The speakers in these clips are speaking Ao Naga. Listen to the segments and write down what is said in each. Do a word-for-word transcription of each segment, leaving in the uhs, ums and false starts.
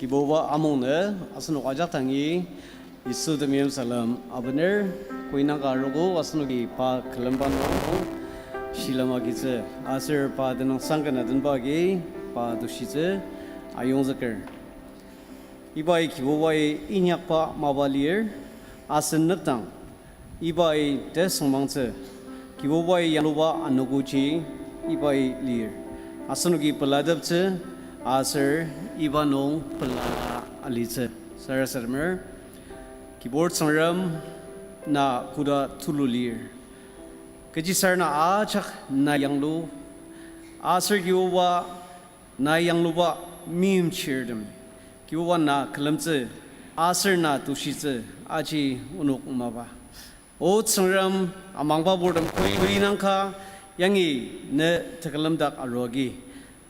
Kibuba amungnü asenok ajak dangi Yisu temeim salem abener, koinaka arogo asenoki pa külemba nung shilem agitsü, aser pa tenüngsang ken atenba agi pa tushitsü ayongzüker. Ibai Kibubai inyakba mapa lir, asen nükdang ibai tesüngmangtsü, Kibubai yangluba anogoji ibai lir. Asenoki pelateptsü, aser iba nung pela alitsü. Sarasademer, Kibur Tsüngrem, na koda tulu lir. Kechisar na ajak na yanglu, aser Kibuba na yangluba meimchirtem, Kibuba na külemtsü, aser na tushitsü, aji onok mapa. O Tsüngrem, amangba purtem koinangka yangi ne tekülemdak aruagi.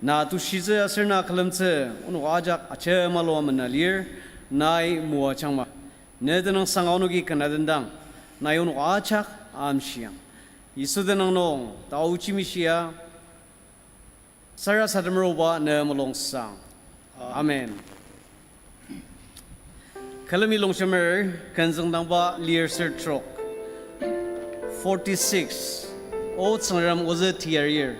Na tushitsü aser na külemtsü onok ajak ajemalu amena lir, nai moajangma. Ne tenüngsanga onoki ken atendang, nai onok ajak amshiang. Yisu tenüng nung taochi mishia, sarasademer oba ne mulungsang. Amen. Külemi Longshemer, kenzüngdangba lir ser trok. Forty-six. O Tsüngrem ozü tiarir.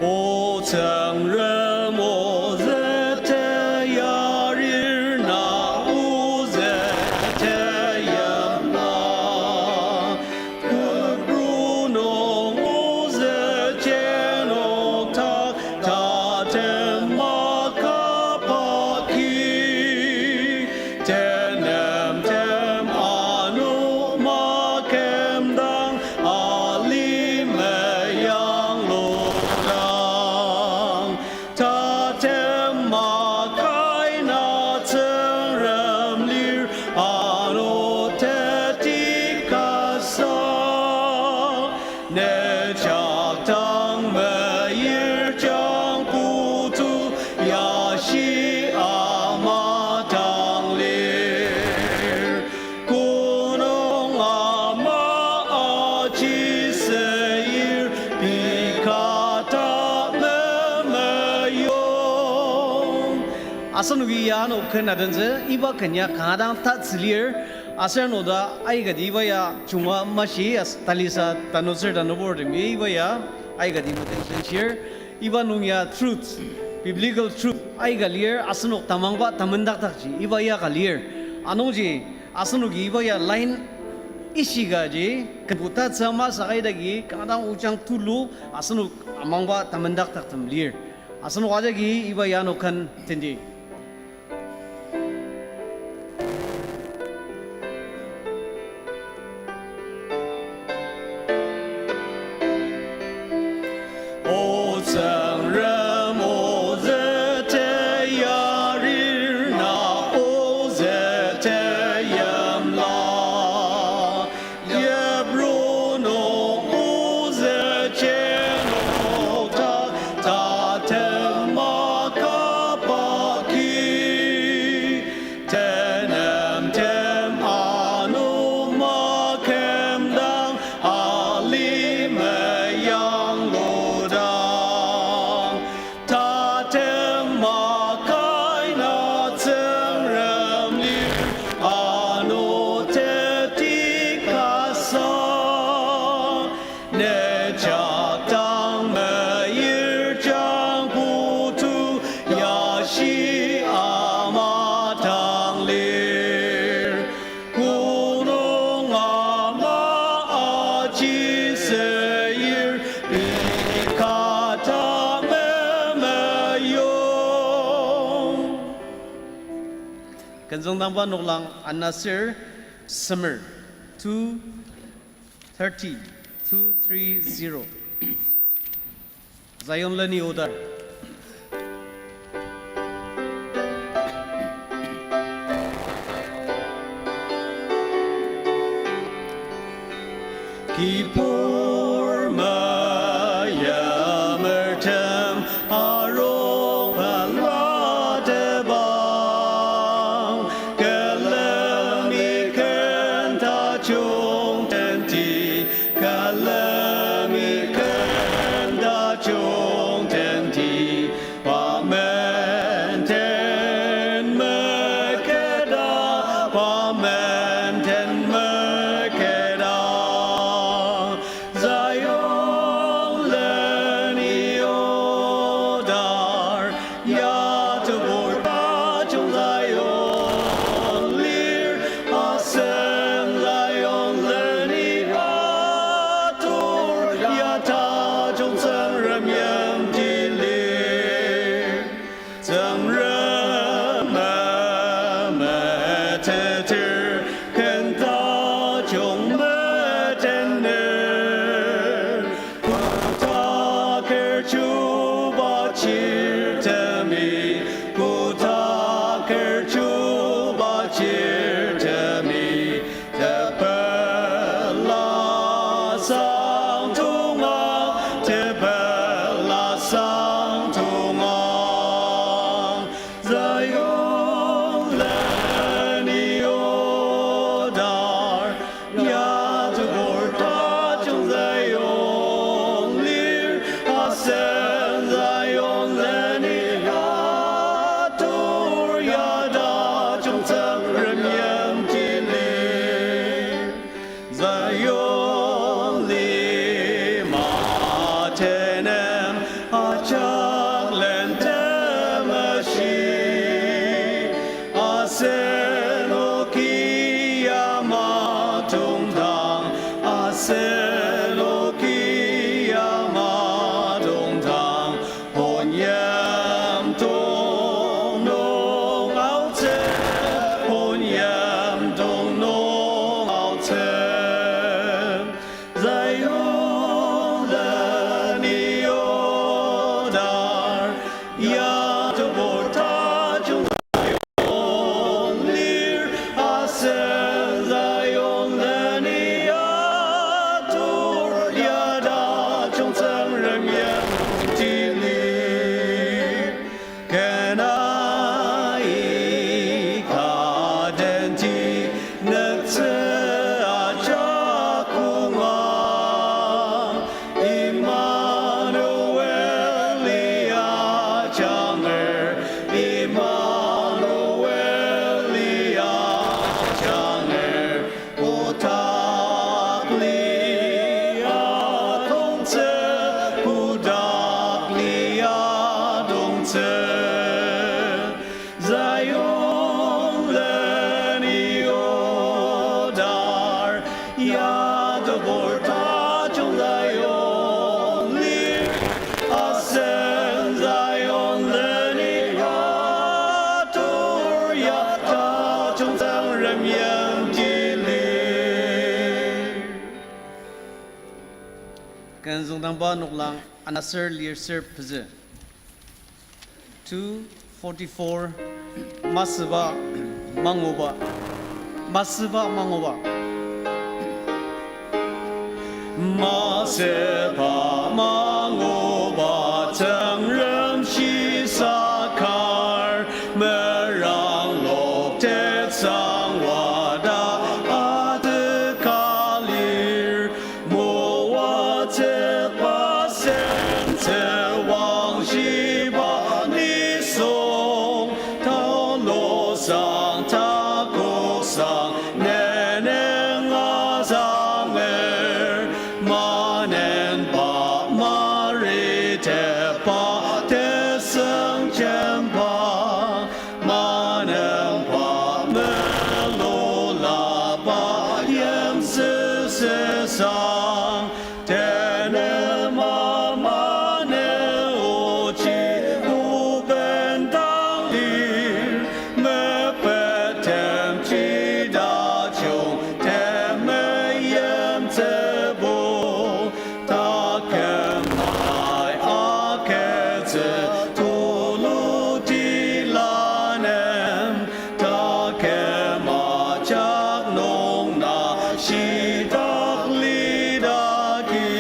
O Tsüngrem ozü tiarir, na ozü teyimla. Kübru nung ozü jenokdak, tatem makaba ki. Tenemtem ano makümdang, alima yangludang. Tatem makai na Tsüngrem lir, ano teti kasa. Ne jakdang meyir jang putu, yashi ama dang lir. Konung ama aji seyir, pei kata memeyong. Asenoki ya ano ken adentsü, iba ken ya kanga dang tatsü lir, aser ano ta aikati iba ya junga mashi as talisa tanutsür tanuburtemi iba ya aikati metenshir, iba nung ya truth, biblical truth aika lir, asenok tamangba tamendakdakji iba ya ka lir. Anungji asenoki iba ya line ishikaji, kebuta tsü ama saka idagi kanga dang ojang tulu asenok amangba tamendakdaktem lir. Asenok ajaki iba ya ano ken tendi. O Tsüngrem ozü tiarir, na ozü teyimla. Yipru nung ozü jenokdak, tatem makaba ki. Tenemtem ano makümdang, alima yangludang. Tatem makai na Tsüngrem lir, ano teti kasa. Ne jakdang meyir jang putu, yashi ama dang lir. Konung ama aji seyir, pei kata memeyong. Kenzüngdangba noklang anasir semer, two thirty, two three zero. Zion leni odar. Kibur meyamertem arong pelatebang, külemi ken tajung tenti, külemi ken tajung asen Zion leni atur ya tajung Tsüngrem yimti lir. Zion lima tenem ajak len temeshi, asenoki yama tongdang, asenoki yama tongdang, hon yimdong nung aotsü, hon yimdong nung aotsü. Zion leni odar, ya tebur tajung Zion lir, asen Zion leni atur ya tajung Tsüngrem yimti lir. Kena ika tenti nüktsü ajak konga, Emmanuel-i ajanger, Emmanuel-i ajanger, kotak lia tongtsü, kotak lia tongtsü. Zion leni odar, ya tebur tajung Zion lir, asen Zion leni atur ya tajung Tsüngrem yimti lir. Ken züngdangba noklang anaser lir ser pezü. Two forty-four, masüba manguba, masüba manguba. Masüba manguba Tsüngrem shisa kar, merang lok tetsang wada ateka lir. Moatsüba sentsü wangshiba nisung, taolosang takoksang neneng azanger, manenba maritepa tesüng jemba, manenba melulaba yimsüsüsang, tenema mane ochi obendang lir, mepetem chitajung temeyimtsübo, taküm nai aketsü tulu tila nem, taküm ajak nung na shitak lidaki,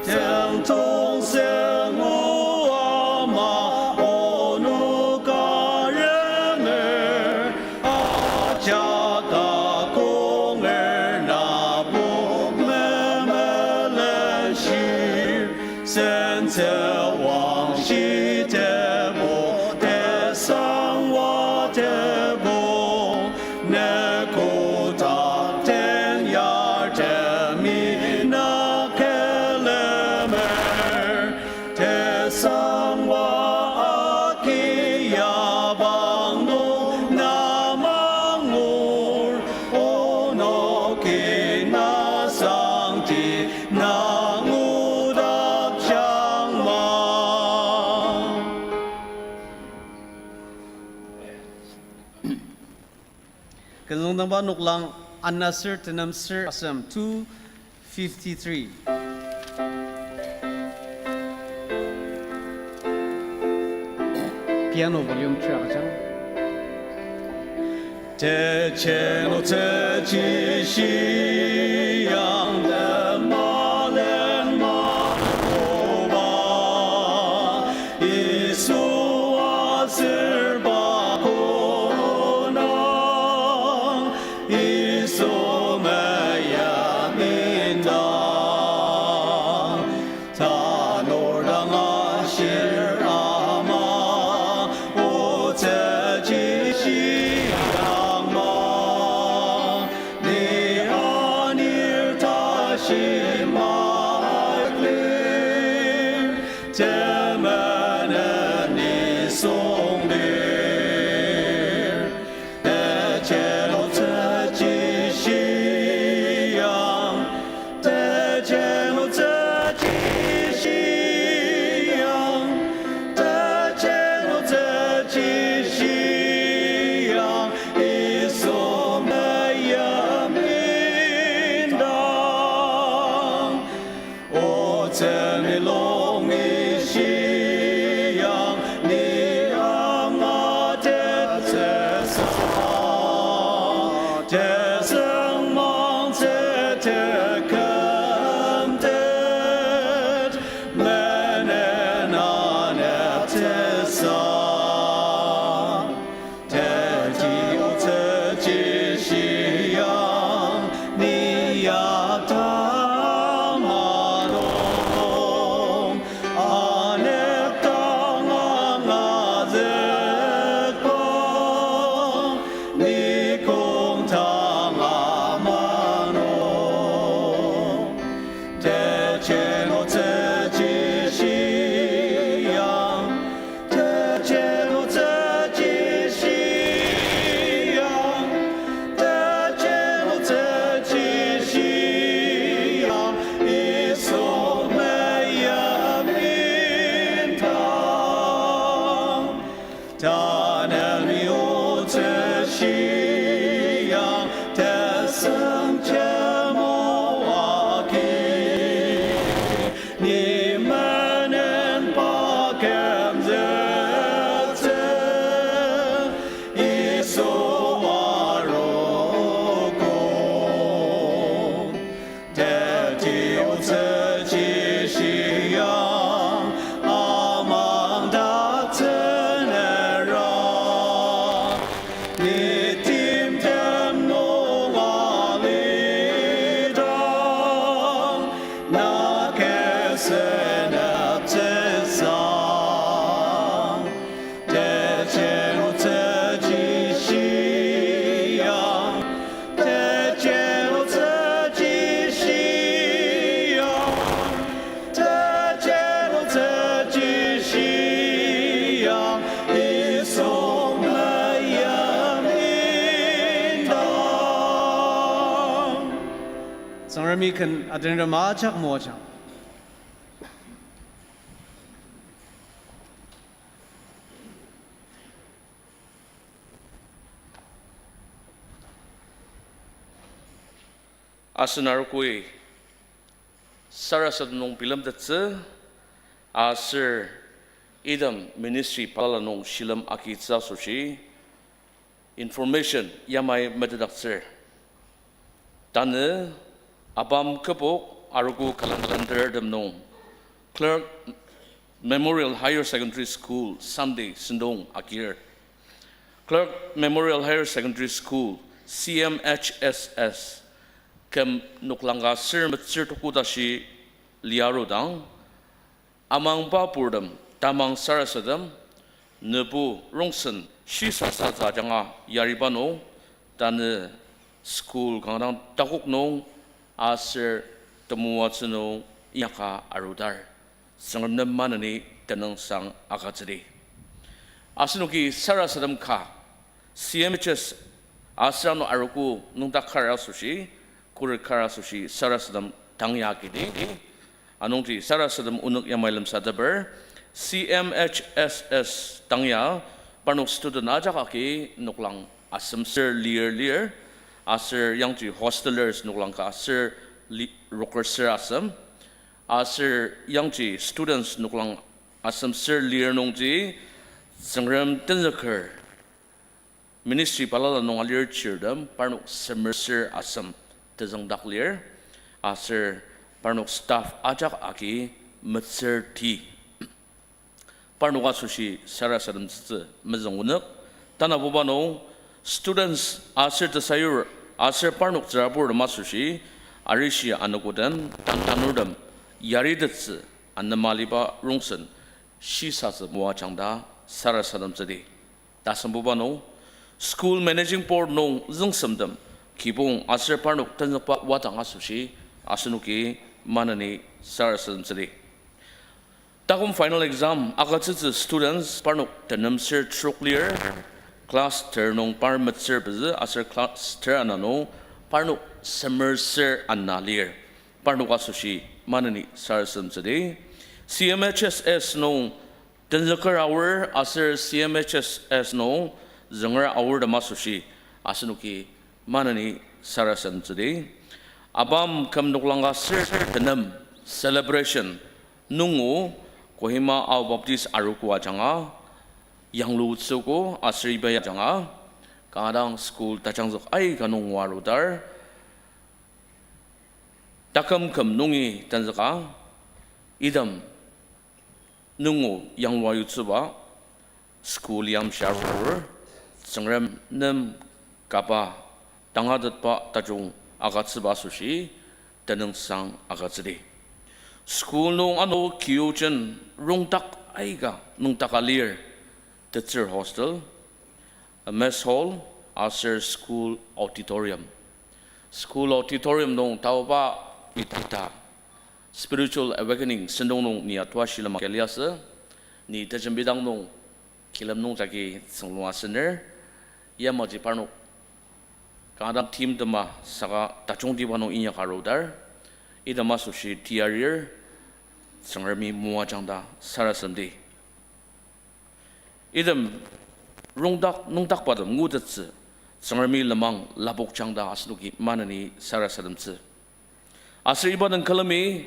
tentong sengu ama onok arener, ajak akonger nabo memelenshir, sentsü wangshi tebo, tesang wa tebo, ne kotak tenyar temi na külemer. Tesangwa aki yabang nung na mangur, onoki na sangti na ngudakjangma. Ken züngdangba noklang, anaser tenem ser asem two fifty-three. Piano volume three agüjang. Techeno techi shiyang temalen maoba, Yisu aserba konang, Yisu meya mindang. Tanur dang Temenen nisungdir, tejenu tsüji shiang, tejenu tsüji shiang, tejenu tsüji shiang, Yisu meim indang. Otsü nilongi shiang ni angatettsüsa, tesüng mangtsü tekümtet menen aneptsüsa. Teti otsüji shiang ni ya tamado, anepdang angazükba, ni kongdang amano. Tejenu tsüji shiang, tejenu tsüji shiang, tejenu tsüji shiang, Yisu meim indang. Tanemi otsü shiang tesem temo agi, ni menen pa kümzüktsü, Yisu arogo. Teti otsüji shiang amangdaktsünera, ni timtem nung alidang, na kü seneptsüsa. Tejenu tsüji shiang, tejenu tsüji shiang, tejenu tsüji shiang, Yisu meim indang. Tsüngremi ken atenrem ajak moajang. Asen arogoi sarasadem nung bilemtettsü, aser item ministry balala nung shilem agitsü asoshi information yamai metetdaktsür. Tanü ABAM kübok arogo calendar tem nung Clark Memorial Higher Secondary School Sunday sentong agir. Clark Memorial Higher Secondary School, C M H S S, küm noklang ka ser metsür tuku tashi liarudang, amangba purtem tamang sarasadem, nübu rongsen shisasatsü ajanga yariba nung, tanü school kanga dang takok nung aser temoatsü nung inyaka arudar, Tsüngrem nem maneni tenüngsang agütsüdi. Asenoki sarasadem ka, C M H S, aser ano arogo nüngdak kar asoshi, khuret kar asoshi sarasadem tang ya agidi. Anungji sarasadem onük yamai lemsateper, C M H S S tang ya parnok student ajak agi noklang asem ser lir lir, aser yangji hostelers noklang ka ser li-, roker ser asem, aser yangji students noklang asem ser lir nungji Tsüngrem tenzüker ministry balala nung alir chirtem parnok semer ser asem tezüngdak lir, aser parnok staff ajak agi metsür ti. Parnok asoshi sarasademtsütsü mezüng onük. Tanabuba nung students aser tesayur aser parnok tsüraburtem asoshi arishi anogotem, tan-, tanurtem yaritettsü anema aliba rongsen shisatsü moajang ta sarasademtsüdi. Tasembuba nung, school managing board nung züngsemtem, kibong aser parnok tenzükba wadang asoshi, asenoki maneni sarasademtsüdi. Taküm final exam agütsütsü students parnok tenem ser trok lir, class ter nung par metsür pezü aser class ter ana nung parnok semer ser ana lir. Parnok asoshi maneni sarasademtsüdi. C M H S S nung tenzüker aor aser C M H S S nung zünger aortem asoshi asenoki maneni sarasademtsüdi. ABAM küm noklang ka ser tenem celebration nungo Kohima Ao Baptist arogo ajanga yanglutsüogo aser iba ajanga kanga dang school tajangzük aika nung ngua arudar, taküm küm nungi tenzüka item nungo yanglua yutsüba school yamshia arur, Tsüngrem nem kaba tangatetba tajung agütsüba asoshi tenüngsang agütsüdi. School nung ano kiojen rongdak aika nüngdaka lir, tetsür hostel, mess hall, aser school auditorium. School auditorium nung taoba ita spiritual awakening sentong nung ni atua shilem agi liasü, ni tejembidang nung kilem nung jagi tsünglung asener, yamaji parnok kanga dang timtema saka tajungtiba nung inyak arudar, item asoshi tiarir, Tsüngremi moajang ta sarasademdi. Item rongdak nüngdakbatem ngutettsü, Tsüngremi lenmang lapokjang ta asenoki maneni sarasademtsü. Aser iba den külemi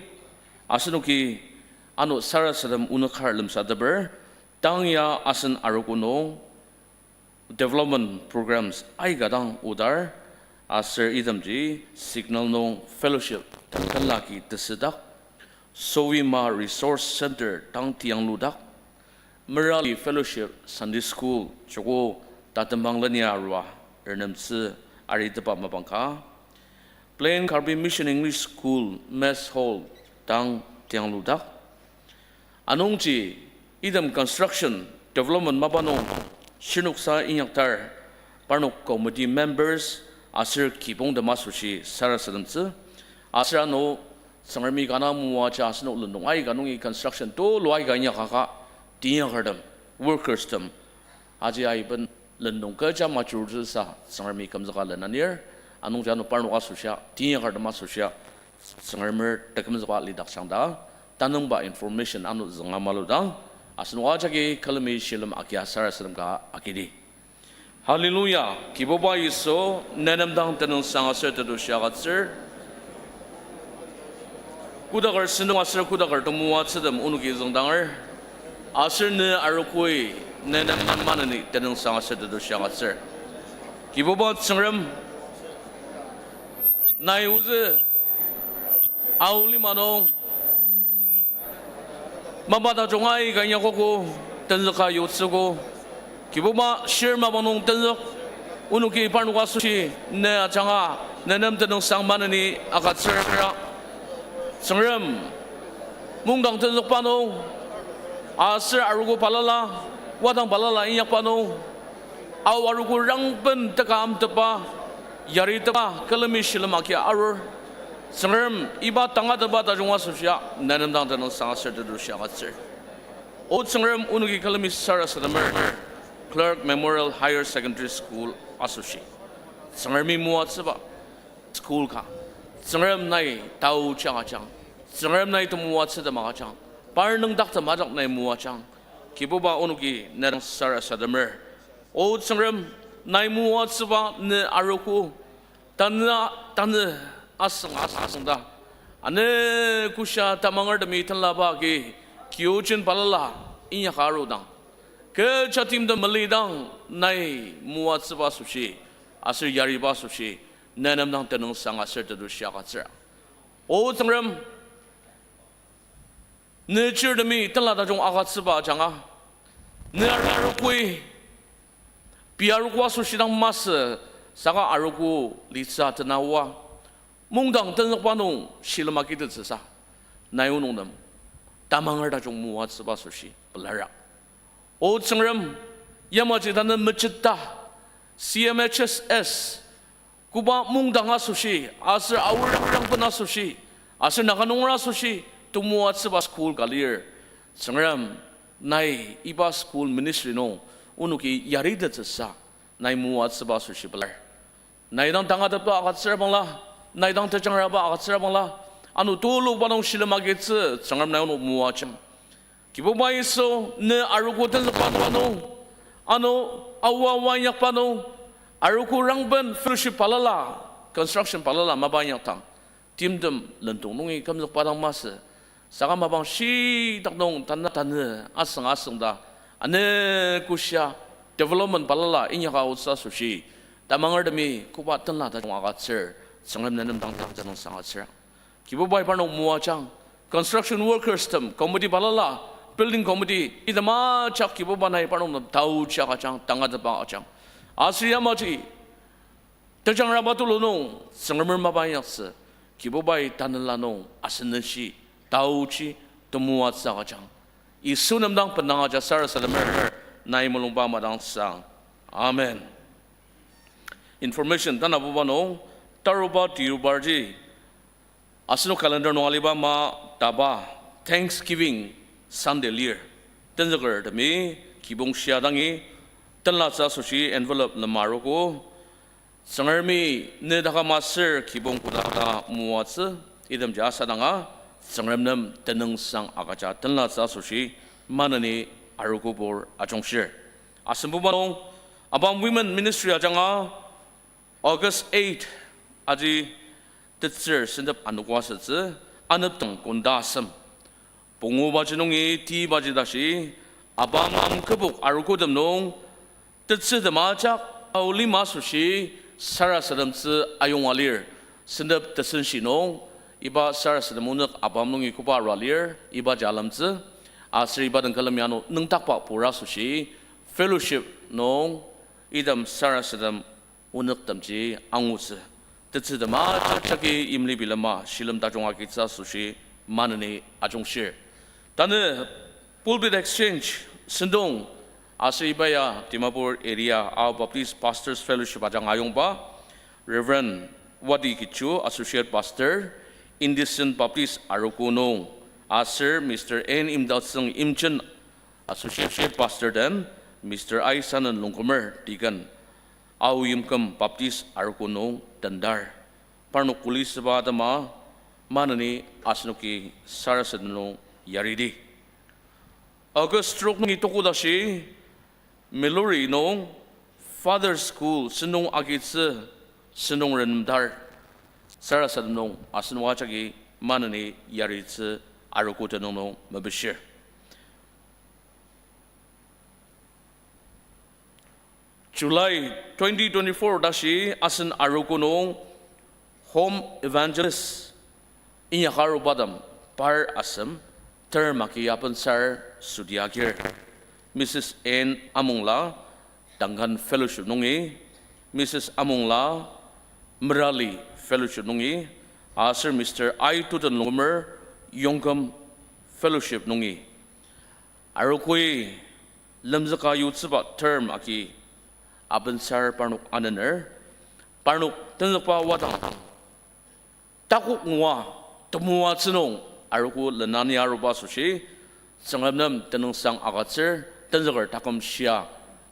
asenoki ano sarasadem onük kar lemsateper, tang ya asen arogo nung development programs aika dang odar, aser itemji Signal nung fellowship tenlaki tesüdak, Sowima Resource Center dang tiangludak, Merali Fellowship Sunday School joko tatembang lenia arua ernemtsü aritepa mapang ka, Plain Karbi Mission English School Mess Hall dang tiangludak. Anungji item construction development mapa nung shinoksa inyaktar parnok committee members aser kibongtem asoshi sarasademtsü. Aser ano Tsüngremi kanga moaja asenok lendong aika nungi construction tulu aika inyakaka teinyakertem, workers tem aji aiben lendong kecha majurtsüsa Tsüngremi kümzüka lenanir, anungji ano parnok asoshia teinyakertem asoshia Tsüngremer tekümzükba lidakjang ta tanüngba information ano zünga maludang, asenok ajaki külemi shilem agia sarasadem ka agidi. Hallelujah, Kibuba Yisu, ne nem dang tenüngsang aser tetushi agütsür. Kodaker sentong aser kodaker temoatsütem onoki züngdanger, aser ne arogoi ne nem maneni tenüngsang aser tetushi agütsür. Kibuba Tsüngrem, nai ozü Ao lima nung mapa tajung aika inyakogo, tenzüka yutsüogo. Kibuba shir mapang nung tenzük, onoki parnok asoshi ne ajanga ne nem tenüngsang maneni agütsüra. Tsüngrem, mungdang tenzükba nung, aser arogo balala, wadang balala inyakba nung, Ao arogo rangben teka amteba, yaritepa külemi shilem agia arur. Tsüngrem, iba tangatetba tajung asoshia ne nem dang tenüngsang aser tetushi agütsür. O Tsüngrem, onoki külemi sarasademer Clark Memorial Higher Secondary School asoshi Tsüngremi moatsüba school ka, Tsüngrem nai taoji agüjang, Tsüngrem nai temoatsütem agüjang, par nüngdaktem ajak nai moajang. Kibuba, onoki ne dang sarasademer. O Tsüngrem, nai moatsüba ne arogo, tanü, tanü asüng asüng ta, ane kasa tamangertemi tenlaba agi kiojen balala inyaka arudang, kecha timtem melidang nai moatsüba asoshi aser yariba asoshi ne nem dang tenüngsang aser tetushi agütsür. O Tsüngrem, ne chirtemi tenla tajung agütsüba ajanga, ne arogoi, pei arogo asoshi dang masü, saka arogo litsü tena oa, mungdang tenzükba nung shilem agitettsüsa, nai onok nem tamanger tajung moatsüba asoshi pelar. O Tsüngrem, yamaji tanü mecheta, C M H S S, koba mungdang asoshi, aser Ao rangben asoshi, aser Naga nunger asoshi temoatsüba school ka lir. Tsüngrem, nai iba school ministry nung onoki yaritettsüsa nai moatsüba asoshi pelar. Nai dang tangatetba agütsür bangla, nai dang tejangraba agütsür bangla, ano tuluba nung shilem agitsü Tsüngrem nai onok moajang. Kibuba Yisu, ne arogo tenzükba nung, ano aoa inyakba nung, arogo rangben fellowship balala, construction balala mapa inyaktang, timtem lendong nungi kümzükba dang masü. Saka mapang shitak nung tanü tanü asüng asüng ta, ane kushia development balala inyaka aotsü asoshi, tamangertemi koba tenla tajung agütsür, Tsüngrem ne nem dang tang tenüngsang agütsür. Kibubai parnok moajang, construction workers tem, committee balala, building committee, item ajak Kibuba nai parnok nem taochi agüjang, tangatetba agüjang. Aser yamaji, tejangraba tulu nung, Tsüngremer mapa inyaktsü, Kibubai tanela nung, asen nenshi, taochi, temoatsü agüjang. Yisu nem dang bendang aja sarasademer, nai mulungba madangsang. Amen. Information tanabuba nung, taruba tiubarji, asenok calendar nung aliba ma taba Thanksgiving Sunday lir. Tenzükertemi kibong shia dangi, tenlatsü asoshi envelope lema arogo. Tsüngremi ne taküm aser kibong koda moatsü, itemji asadanga, Tsüngrem nem tenüngsang agüja tenlatsü asoshi, maneni arogobur ajungshir. Asembuba nung, ABAM Women Ministry ajanga, August eight, aji tetsür sentep anogo asütsü, anepdang konda asem. Pungubaji nungi tibaji tashi, ABAM kübok arogotem nung, tetsürtem ajak, aolima asoshi, sarasademtsü ayonga lir, sentep tesenshi nung, iba sarasadem onük ABAM nungi koba arua lir, ibaji alemtsü, aser iba den külemi ano nüngdakba pur asoshi, fellowship nung, item sarasadem onüktemji angutsü. Tetsürtem ajak jagi imlibilema shilem tajung agitsü asoshi maneni ajungshir. Tanü pulpit exchange sentong aser iba ya Dimapur area Ao Baptist Pastors Fellowship ajanga ayongba Reverend Wadi Kichu, Associate Pastor, Indecent Baptist Arogo nung, aser Mister N Imdalsüng Imchen, Associate Pastor den, Mister Aisanen Longkumer, Deacon, Ao Yimküm Baptist Arogo nung tendar. Parnok kuli süba atema, maneni asenoki sarasadem nung yaridi. August trok nungi toko tashi, Meluri nung Father School sentong agitsü sentong renemdar. Sarasadem nung asenok ajaki maneni yaritsü arogo tenüng nung mepishir. July twenty twenty-four tashi asen arogo nung Home Evangelist inyaka arubatem par asem term agi apensar südi agir. Missus N Amongla, Duncan Fellowship nungi, Missus Amongla, Merali Fellowship nungi, aser Mister I Tuten Longkumer, Yongküm Fellowship nungi. Arogoi lemzüka yutsüba term agi apensar parnok anener, parnok tenzükba wadang takok ngua temoatsü nung arogo lenani aruba asoshi, Tsüngrem nem tenüngsang agütsür, tenzüker taküm shia,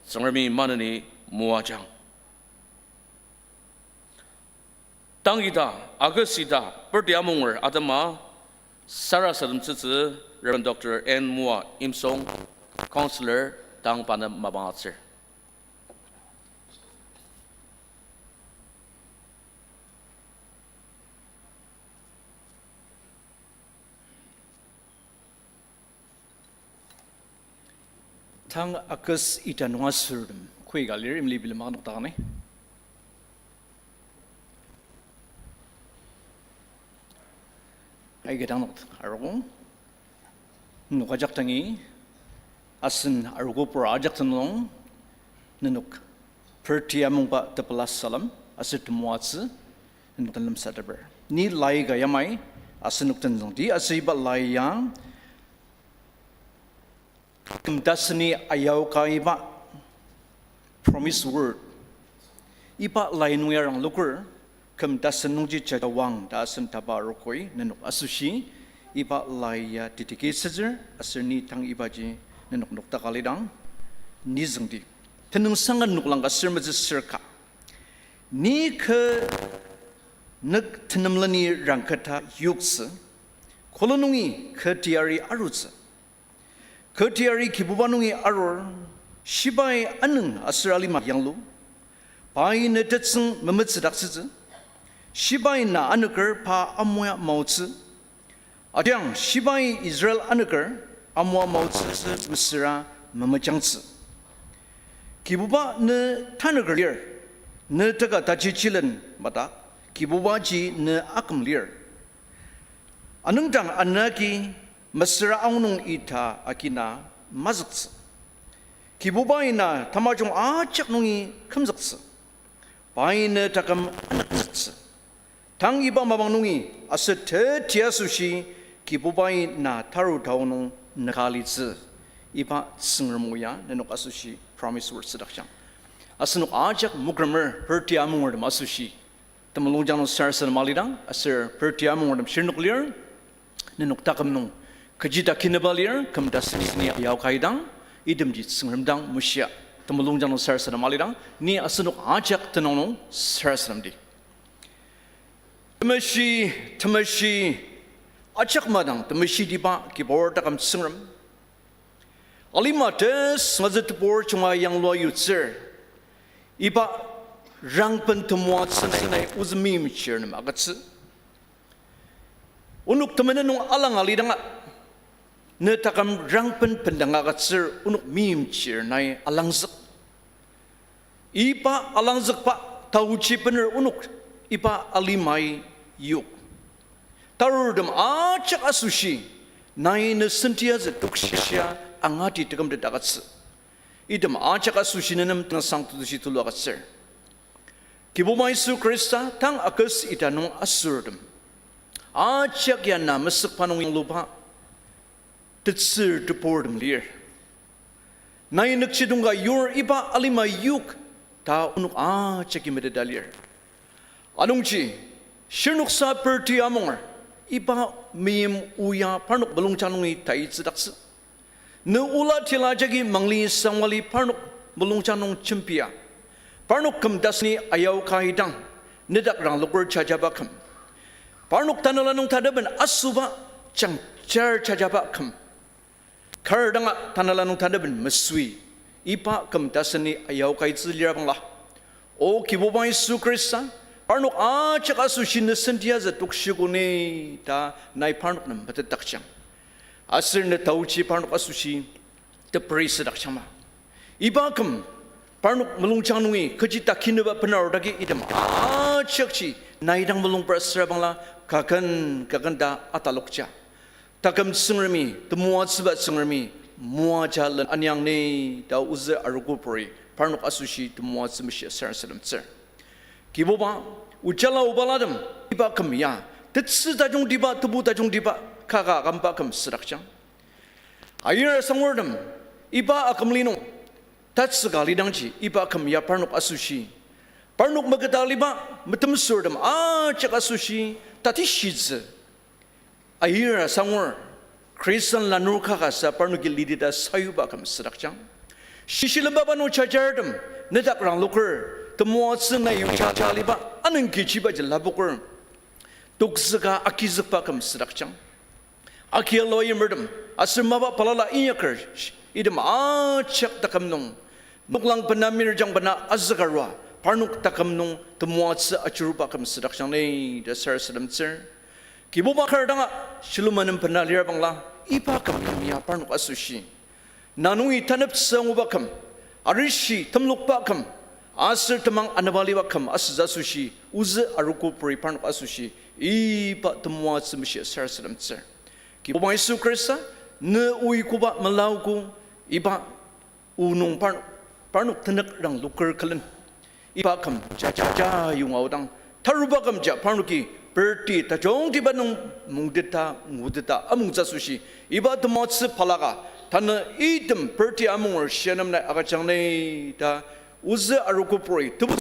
Tsüngremi maneni moajang. Tang ita, August ita, birthday amunger atema, sarasademtsütsü Reverend Doctor N Mua Imsong, Counselor, tang pa nem mapang agütsür. Tang August ita nung asürtem, koi ka lir imli bilema nokdaktsü. Aika dang nok arogo. Nenok ajak dangi, asen arogopur ajak tenüng, nenok birthday amungba tepela salem, aser temoatsü, nenok den lemsateper. Ni lai ka yamai, asenok tenzüngdi, aser iba lai ya, küm taseni ayaoka iba promise word. Iba lai nung ya rangloker, küm tasen nungji jajawang ta asen taba arogoi nenok asoshi, Iba lai ya dedicate asütsür, aser ni tang ibaji nenok noktaka lidang, ni züngdi. Tenüngsanga noklang ka ser metsü ser ka. Ni kü nük tenemleni rangketa yoktsü, kolo nungi kü teyari arutsü. Kü teyari Kibuba nungi arur, shibai anüng aser alima yanglu, pai ne tetsüng memetsüdaktsütsü, shibai na anüker pa amoa maotsü, adiang shibai Israel anüker amoa maotsütsü mesüra memejangtsü. Kibuba ne tanüker lir, ne teka taji chilen madak, Kibubaji ne aküm lir. Anüngdang anü agi mesüra aonung ita agina mazüktsü. Kibubai na tamajung ajak nungi kümzüktsü. Pai ne taküm anükzüktsü. Tang iba mapang nungi aser teti asoshi Kibubai na taru tao nung nüka litsü. Iba Tsüngrem o ya nenok asoshi promise word südakjang. Asenok ajak mokremer, party amungertem asoshi temulungjang nung sarasadema lidang, aser party amungertem shirnok lir, nenok taküm nung kechi takineba lir, küm taseni ayao kaidang, itemji Tsüngrem dang meshia, temulungjang nung sarasadema lidang, ni asenok ajak tenüng nung sarasademdi. Temeshi, temeshi, ajak madang temeshitiba Kibur taküm Tsüngrem. Alima tesüngmazü tebur junga yanglua yutsür, iba rangben temoatsü nai ozü meimchir nem agütsü. Onok temenen nung alang alidanga, ne taküm rangben bendanga agütsür onok meimchir nai alangzük. Iba alangzükba taochi bener onok iba alimai yok. Tarurtem ajak asoshi, nai ne sentiazü tokshia angati tekümtet agütsü. Item ajak asoshi nenem tenüngsang tetushi tulu agütsür. Kibuba Yisu Khrista tang August ita nung asurtem ajak ya na mesükba nung yangluba tetsür teburtem lir. Nai nükjidong ka yur iba alima yok ta onok ajaki meteta lir. Anungji, shirnoksa party amunger, iba meim o ya parnok mulungjang nungi taitsüdaktsü. Ne ola tila jagi mangli sangwali parnok mulungjang nung jembia. Parnok küm taseni ayao kaidang, nedak rangloker jajaba küm. Parnok tanela nung tanaben asüba jangjar jajaba küm. Kar danga tanela nung tanaben mesüi, iba küm taseni ayao kaitsü lirabangla, O Kibuba Yisu Khrista, parnok ajak asoshi ne sentiazü tokshiko ni ta nai parnok nem metetdakjang. Aser ne taochi parnok asoshi teperi südakjangma. Iba küm parnok mulungjang nungi kechi takineba benarudagi item ajakji nai dang mulungpra sürabangla kaken kaken ta atalokja. Taküm Tsüngremi, temoatsüba Tsüngremi, moaja len aniang ni ta ozü arogopuri parnok asoshi temoatsü meshia sarasademtsür. Kibuba, ojala obalatem, iba küm ya tetsü tajungtiba, tebu tajungtiba kaka akümba küm südakjang. Ayir asangurtem, iba akümli nung tatsüka lidangji iba küm ya parnok asoshi, parnok meketa aliba metemsürtem ajak asoshi tatishitsü. Ayir asangur, Khristan lanur kakasa parnoki lidita sayuba küm südakjang. Shishilemba nung jajartem, nedak rangloker, temoatsü nai yongja aliba anüng kechibaji lapoker tokzüka agizükba küm südakjang. Akia loyimertem, aser mapa balala inyaker, item ajak taküm nung noklang bena, mirjang bena azükarua, parnok taküm nung temoatsü ajuruba küm südakjang ni ta sarasademtsür. Kibuba kar danga shilem nem bena lirabangla, iba küm ya parnok asoshi na nungi taneptsü anguba küm, arishi temlokba küm, aser temang anaba liba küm asütsü asoshi, ozü arogopuri parnok asoshi, iba temoatsü meshia sarasademtsür. Kibuba Yisu Khrista, ne oikoba melaogo, iba o nung parnok, parnok tenük rangloker külen iba küm jaja yonga aodang, taruba kümja parnoki party tajungtiba nung mungteta nguteta amungtsü asoshi, iba temoatsü balaka, tanü item party amunger shia nem nai agüjang ni ta ozü arogopuri tebu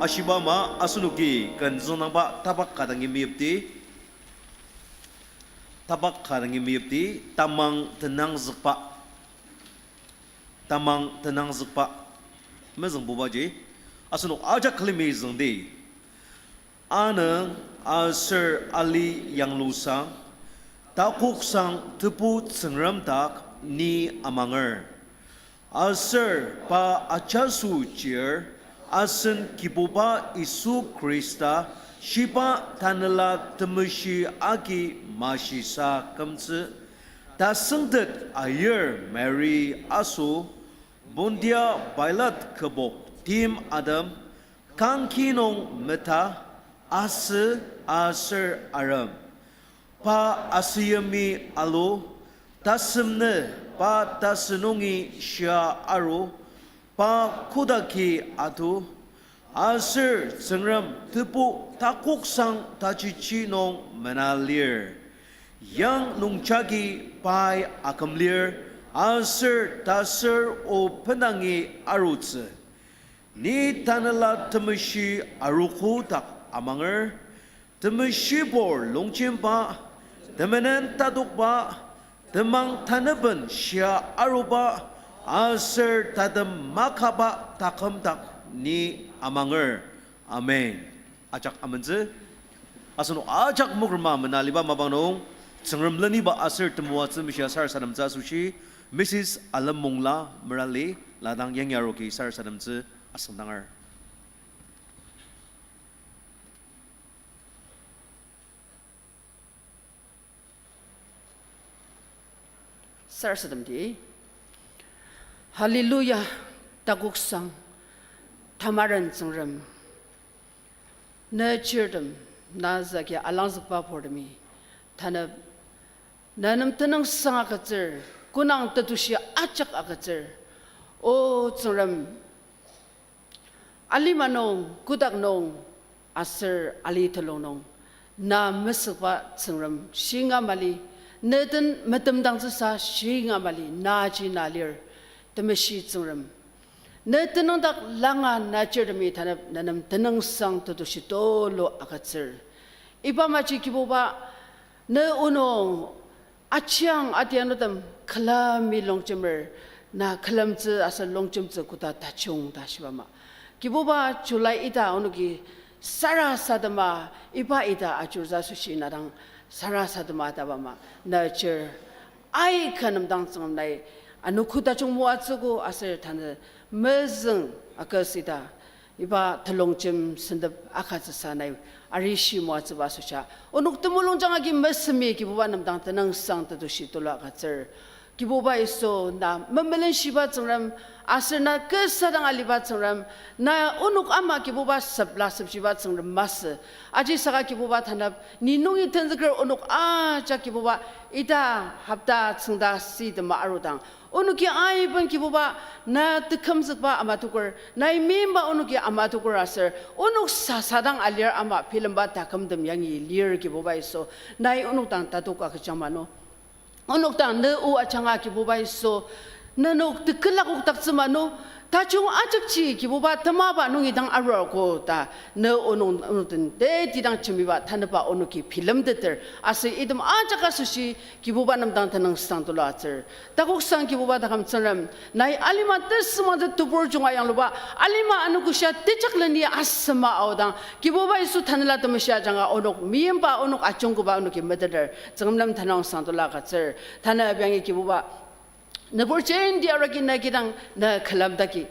Ashiba ama asenoki ken züngdangba tapak ka dangi meyipdi, tapak ka dangi meyipdi, tamang tenangzükba, tamang tenangzükba. Mezüngbubaji, asenok ajak külemi züngdi. Anü aser ali yanglusang, takoksang Tebu Tsüngrem dak ni amanger. Aser pa ajaso chir, asen Kibuba Yisu Khrista, shiba Tanela Temeshi agi mashisa kümtsü, tasüngtet ayir Mari aso, Pontia Pilat kübok tim atem, kangki nung meta, asü aser arem. Pa asüyimi alu, tasem nü pa tasü nungi shia aru, pa kotaki atu, aser Tsüngrem Tebu takoksang tajichi nung mena lir. Yang nungjagi pai aküm lir, aser taser o bendangi arutsü. Ni Tanela Temeshi arogo dak amanger, temeshibur longjemba, temenen tatokba, temang taneben shia aruba, aser tatem makaba taküm dak ni amanger. Amen. Ajak amentsü. Asenok ajak mokrema mena aliba mapang nung, Tsüngrem leniba aser temoatsü meshia sarasademtsü asoshi, Missus Alemongla Merali, ladang yangi aroki sarasademtsü asüngdanger. Sarasademdi. Hallelujah, takoksang, tamaren Tsüngrem. Ne chirtem, na zaki alangzükba purtemi, tanep, na nem tenüngsang agütsür, kunang tetushi ajak agütsür. O Tsüngrem, alima nung, kotak nung, aser ali telung nung, na mesükba Tsüngrem shinga mali, ne den metemdangtsüsa shinga mali, naji na lir, temeshi Tsüngrem. Ne tenüngdak langa na chirtemi tanep ne nem tenüngsang tetushi tulu agütsür. Iba maji Kibuba, ne onok achiang adianutem külemi longjemer, na külemtsü aser longjemtsü koda tajung ta shiba ama. Kibuba July ita onoki sarasadema, iba ita ajurza asoshi na dang sarasadema taba ama, na chir aika nem dang Tsüngrem nai anogo tajung moatsüogo aser tanü mezüng August ita iba telongjem sentep agütsüsa nai arishi moatsüba asoshi, onok temulungjang agi mesemi Kibuba nem dang tenüngsang tetushi tulu agütsür. Kibuba Yisu na memelenshiba Tsüngrem, aser na kasa dang aliba Tsüngrem, na onok ama Kibuba sepla sepshiba Tsüngrem masü. Aji saka Kibuba tanep, ni nungi tenzüker onok ajak Kibuba, ita hopta tsüngda sitema arudang, onoki aiben Kibuba, na tekümzükba amatoker, nai meimba onoki amatoker aser, onok sasa dang alir ama bilemba takümtem yangi lir Kibuba Yisu, nai onok dang tatok agüjang mano. Onok dang ne o ajanga Kibuba Yisu, nenok tekülak okdaktsü mano, tajung ajakji Kibuba temaba nungi dang arurko ta, ne onok, onok den teti dang jembiba tanepba onoki bilemteter, aser item ajak asoshi Kibuba nem dang tenüngsang tulu agütsür. Takoksang Kibuba taküm Tsüngrem, nai alima tesümangtsü tebur junga yangluba, alima anogoshia tejakleni asema aodang, Kibuba Yisu Tanela Temeshi ajanga onok meimba onok ajungkoba onoki meteter, Tsüngrem nem tenüngsang tulu agütsür. Tanü biangi Kibuba, nübur jenti arogina kidang na külemdaki.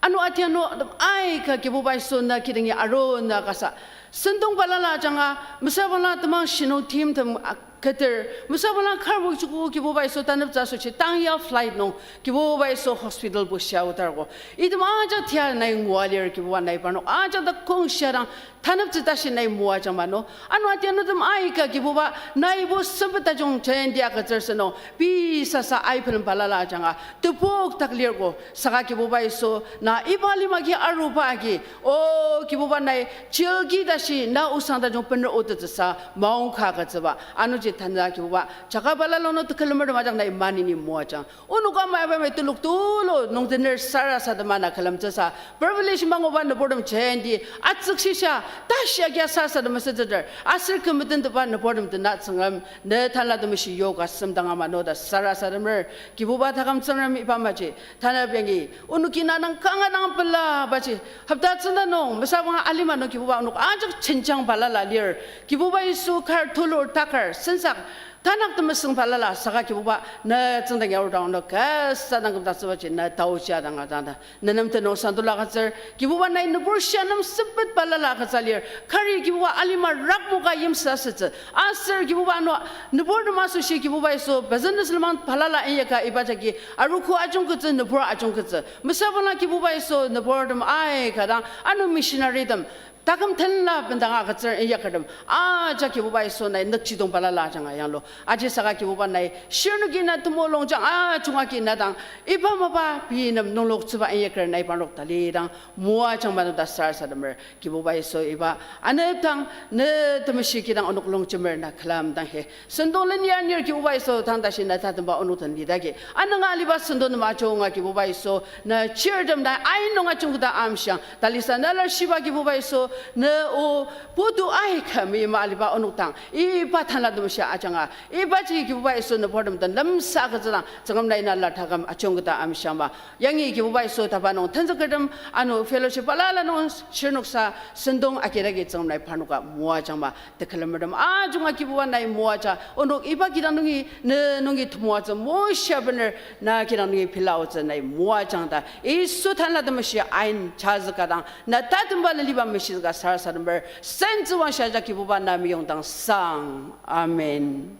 Ano adianu tem aika Kibuba Yisu na kidangi aru na kasa. Sentong balala ajanga, mesüra bala temang shinung timtem a-, keter, mesüra bala karbok joko Kibuba Yisu taneptsü asoshi tang ya flight nung, Kibuba Yisu hospital bushia otarko. Item ajak tia nai ngua lir Kibuba nai parnok ajak ta kongshia dang taneptsü tashi nai moajang mano. Ano adianu tem aika Kibuba naibo sempet tajung jenti agütsür sünung. Pei sasa ai pelem balala ajanga tepok tak lirko. Saka Kibuba Yisu na iba lima agi aruba agi, o Kibuba nai chilki tashi na osang tajung bener otettsüsa maongka agütsüba. Ano tanü Kibuba, jaka balala nung tekülemertem ajak nai maneni moajang. Onok ama iba mai telok tulu nung tener sarasadema na külemtsüsa, privilege manguba nüburtem jenti, atsükshisa, tashi agia sarasadema sütsüter, aser kü metentepa nüburtem dena Tsüngrem, ne tanla temeshi yoga semdang ama noda sarasademer, Kibuba taküm Tsüngrem iba maji, tanü biangi, onoki na nang kanga nang pela baji, hopta tsüngda nung, mesabanga alima nung Kibuba onok ajak chenchang balala lir, Kibuba Yisu kar tulur takar, sensak, tanak temesüng balala, saka Kibuba, na tsüngdang yaor dang, na kasa dang kümdaktsübaji, na taoji adang adang da. Na nem tenüngsang tulu agütsür, Kibuba nai nübur shia nem sempet balala agütsür lir. Kari Kibuba alima rakmoka yimsü asütsü. Aser Kibuba ano nüburtem asoshi Kibuba Yisu, business lenmang balala inyaka iba jagi, arogo ajungketsü, nübur ajungketsü. Mesabangla Kibuba Yisu, nüburtem aika dang, ano missionary tem. Taküm tenla bendang agütsür inyakertem. Ajak Kibuba Yisu nai nükjidong balala ajanga yanglu. Ajisaka Kibuba nai shirnoki na temulungjang ajunga ki na dang. Iba mapa pei nem nungloktsüba inyaker nai parnok talidang. Moajang manu ta sarasademer. Kibuba Yisu iba anepdang ne temeshi kidang onok longjemer na külemdang he. Sentong lenya nir Kibuba Yisu tang tashi na tatemba onok den lidagi. Ananga aliba sentong nem ajunga Kibuba Yisu na chirtem na ainung ajungketa amshiang. Talisa na lar shiba Kibuba Yisu, ne o putu aika meima aliba onok dang, iba tanla temeshi ajanga, ibaji Kibuba Yisu nüburtem den lemsa agütsüdang, Tsüngrem nai na lar taküm ajungketa amshiangma. Yangi Kibuba Yisu taba nung tenzükertem, ano fellowship balala nung shirnoksa, sentong akidagi Tsüngrem nai parnoka moajangma. Tekülemertem ajunga Kibuba nai moaja, onok iba kidang nungi, ne nungi temoatsü moshia bener, na kidang nungi pilaotsü nai moajang ta. Yisu tanla temeshi ain chazüka dang, na tatemba leliba meshizüka sarasademer, sentsü wangshia ja Kibuba na meyongdang sang. Amen.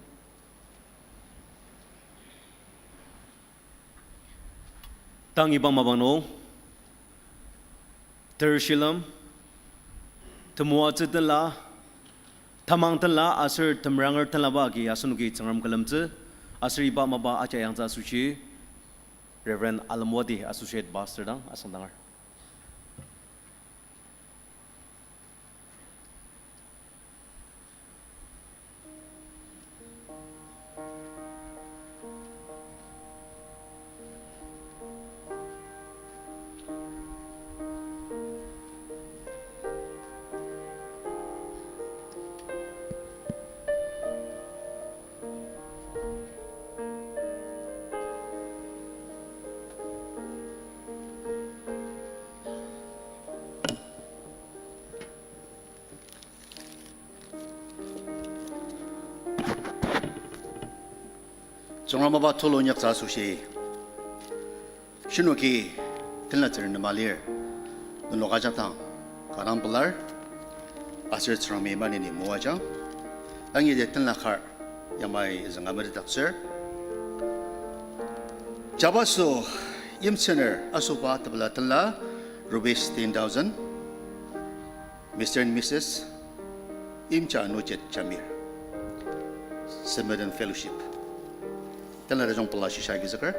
Tang iba mapang nung, ter shilem, temoatsü tenla, tamang tenla, aser temeranger tenlaba agi asenoki Tsüngrem külemtsü, aser iba mapa aja yangtsü asoshi, Reverend Alemwadi, Associate Pastor dang asüngdanger. Tsüngrem mapa tulu inyaktsü asoshi, shinoki tenlatsür nema lir, nenok ajak dang kanga pelar, aser Tsüngremi maneni moajang, tangi de tenla kar, yamai zünga metetdaktsür. Jabaso yimtsüner asoba tepela tenla, rupees ten thousand, Mister and Missus Imcha Nujit Jamir, Samaritan Fellowship. Tenla tajung pela shisha agizüker.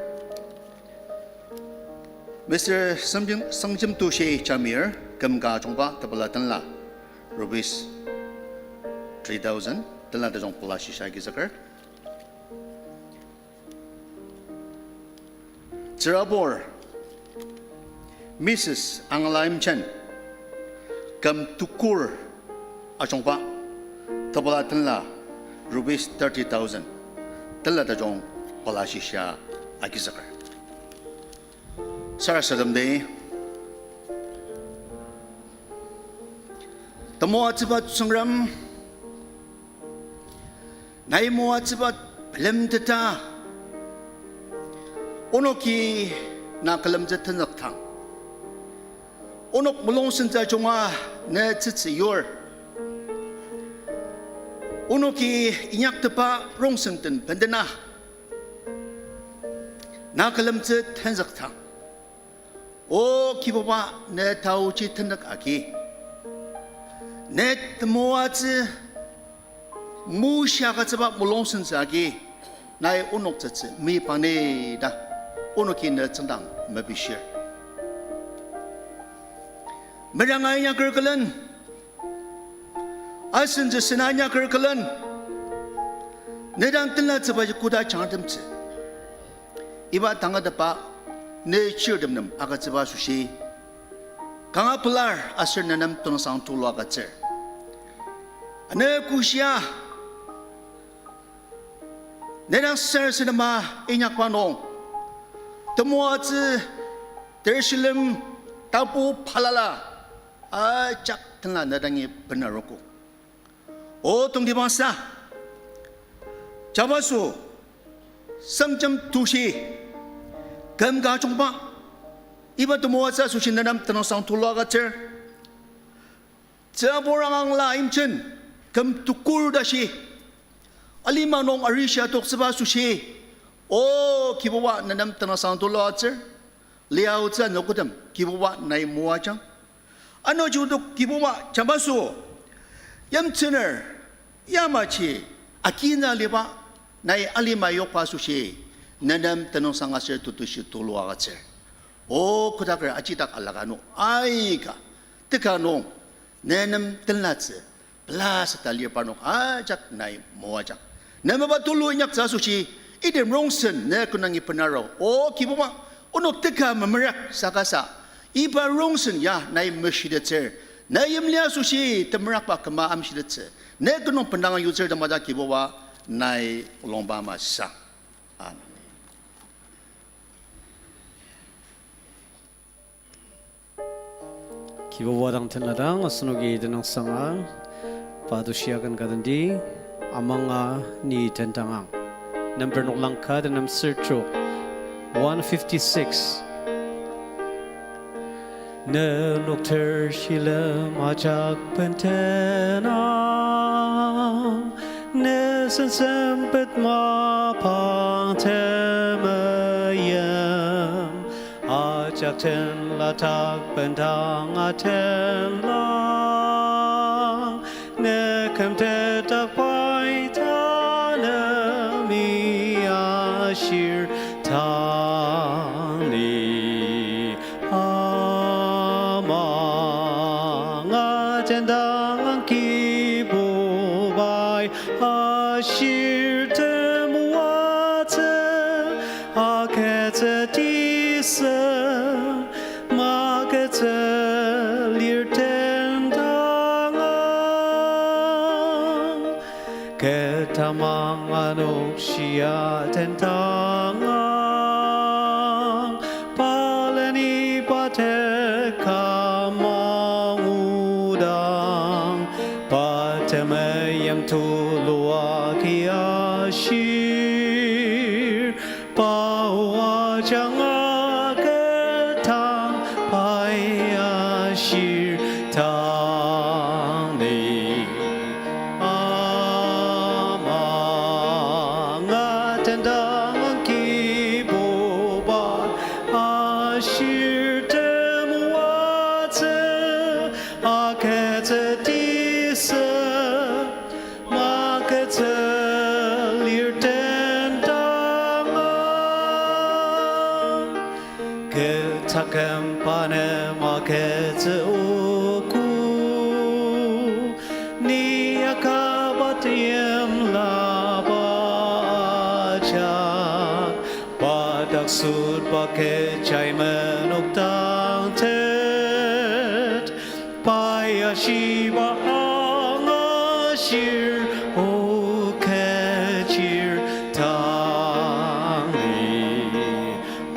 Mister Sangjim, Sangjim Tushe Jamir, Kümka ajungba tepela tenla, rupees three thousand, tenla tajung pela shisha agizüker. Tsürabur, Missus Angala Imchen, Küm Tukur ajungba, tepela tenla, rupees thirty thousand, tenla tajung pela shisha agizüker. Sarasademdi, temoatsüba Tsüngrem, nai moatsüba bilemteta, onoki na külemtsü tenzüktang. Onok mulung sentsü ajunga ne tsütsü yur. Onoki inyaktepa rongsen den bendena na külemtsü tenzüktang. O Kibuba, ne taoji tenük agi, ne temoatsü mushi agütsüba mulung sentsü agi, nai onok tsütsü meiba ni ta, onoki ne tsüngdang mepishir. Meranga inyaker külen, asentsü sena inyaker külen, Ne dang tenlatsübaji koda jangratemtsü. Iba tangatetba ne chirtem nem agütsüba asoshi, kanga pelar aser ne nem tenüngsang tulu agütsür. Ane koshia, ne dang sarasadema inyakba nung, temoatsü, tershilem, tapu balala, ajak tenla ne dangi benarogo. O tongtibangsa, jabaso, semjem tushi, küm ka jungba, iba temoatsü asoshi ne nem tenüngsang tulu agütsür. Tsübur angang la imchen, küm tukur tashi, alima nung arishi adoktsüba asoshi, O Kibuba ne nem tenüngsang tulu agütsür. Liaotsü anogotem Kibuba nai moajang. Ano jidok Kibuba jabaso yimtsüner yamaji akina liba nai alima yokba asoshi ne nem tenüngsang aser tetushi tulu agütsür. O kodaker ajidak alaka nung aika teka nung ne nem tenlatsü pela seta lir parnok ajak nai moajang. Ne mapa tulu inyaktsü asoshi, item rongsen ne kü dangi benaro. O Kibuba, onok teka memerak saka sa, iba rongsen ya nai meshitettsür. Ne yimli asoshi temerakba küma amshitettsü. Ne kü nung bendanga yutsür temajak Kibuba nai olungba masü. Amen. Kibuba dang tenladang asenoki tenüngsanga, pa tushi akan ka tendi, amanga ni tendangang. Number noklang ka tenem sür trok, one fifty-six. Nenok tershilem ajak bendena, ne sensempet mapang temeim, ajak tenla tak bendanga tenla. Ne kümtet dak pai tanemi ashir tang ni. Amanga tendangang Kibubai ashir temoatsü agütsü tisa. Magütsü lir tendangang, kü tamang anok shia tendangang, paleni pa teka mangudang, pa temeim tulu agi ashir. Pa o ajanga kü tang pai ashir tang ni. Amanga tendangang Kibuba ashir temoatsü agütsü tisa. Magütsü lir tendangang, kü taküm pa nem agütsü ogo. Ni akaba teimlaba ajak, pa dak sütba kechi menok dang tet. Pai ashiba angashir o kechir tang ni.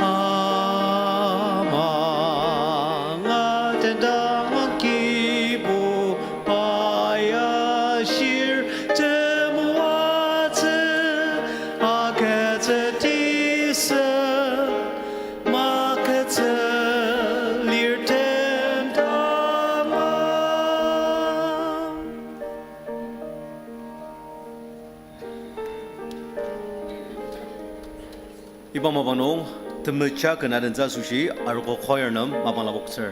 Amanga tendangang Kibubai ashir temoatsü agütsü tisa. Magütsü lir tendangang. Iba mapang nung, temecha ken adentsü asoshi, arogo choir nem mapang lapoktsür.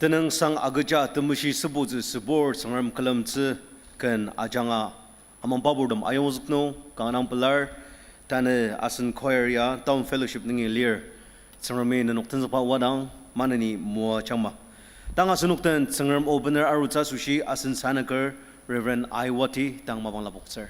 Tenüngsang agüja temeshi sübutsü sübur Tsüngrem külemtsü ken ajanga amangba purtem ayongzük nung kanga dang pelar. Tanü asen choir ya Town Fellowship nungi lir. Tsüngremi nenok tenzükba wadang maneni moajangma. Tang asenok den Tsüngrem o bener arutsü asoshi asen sanüker Reverend Aiwati dang mapang lapoktsür.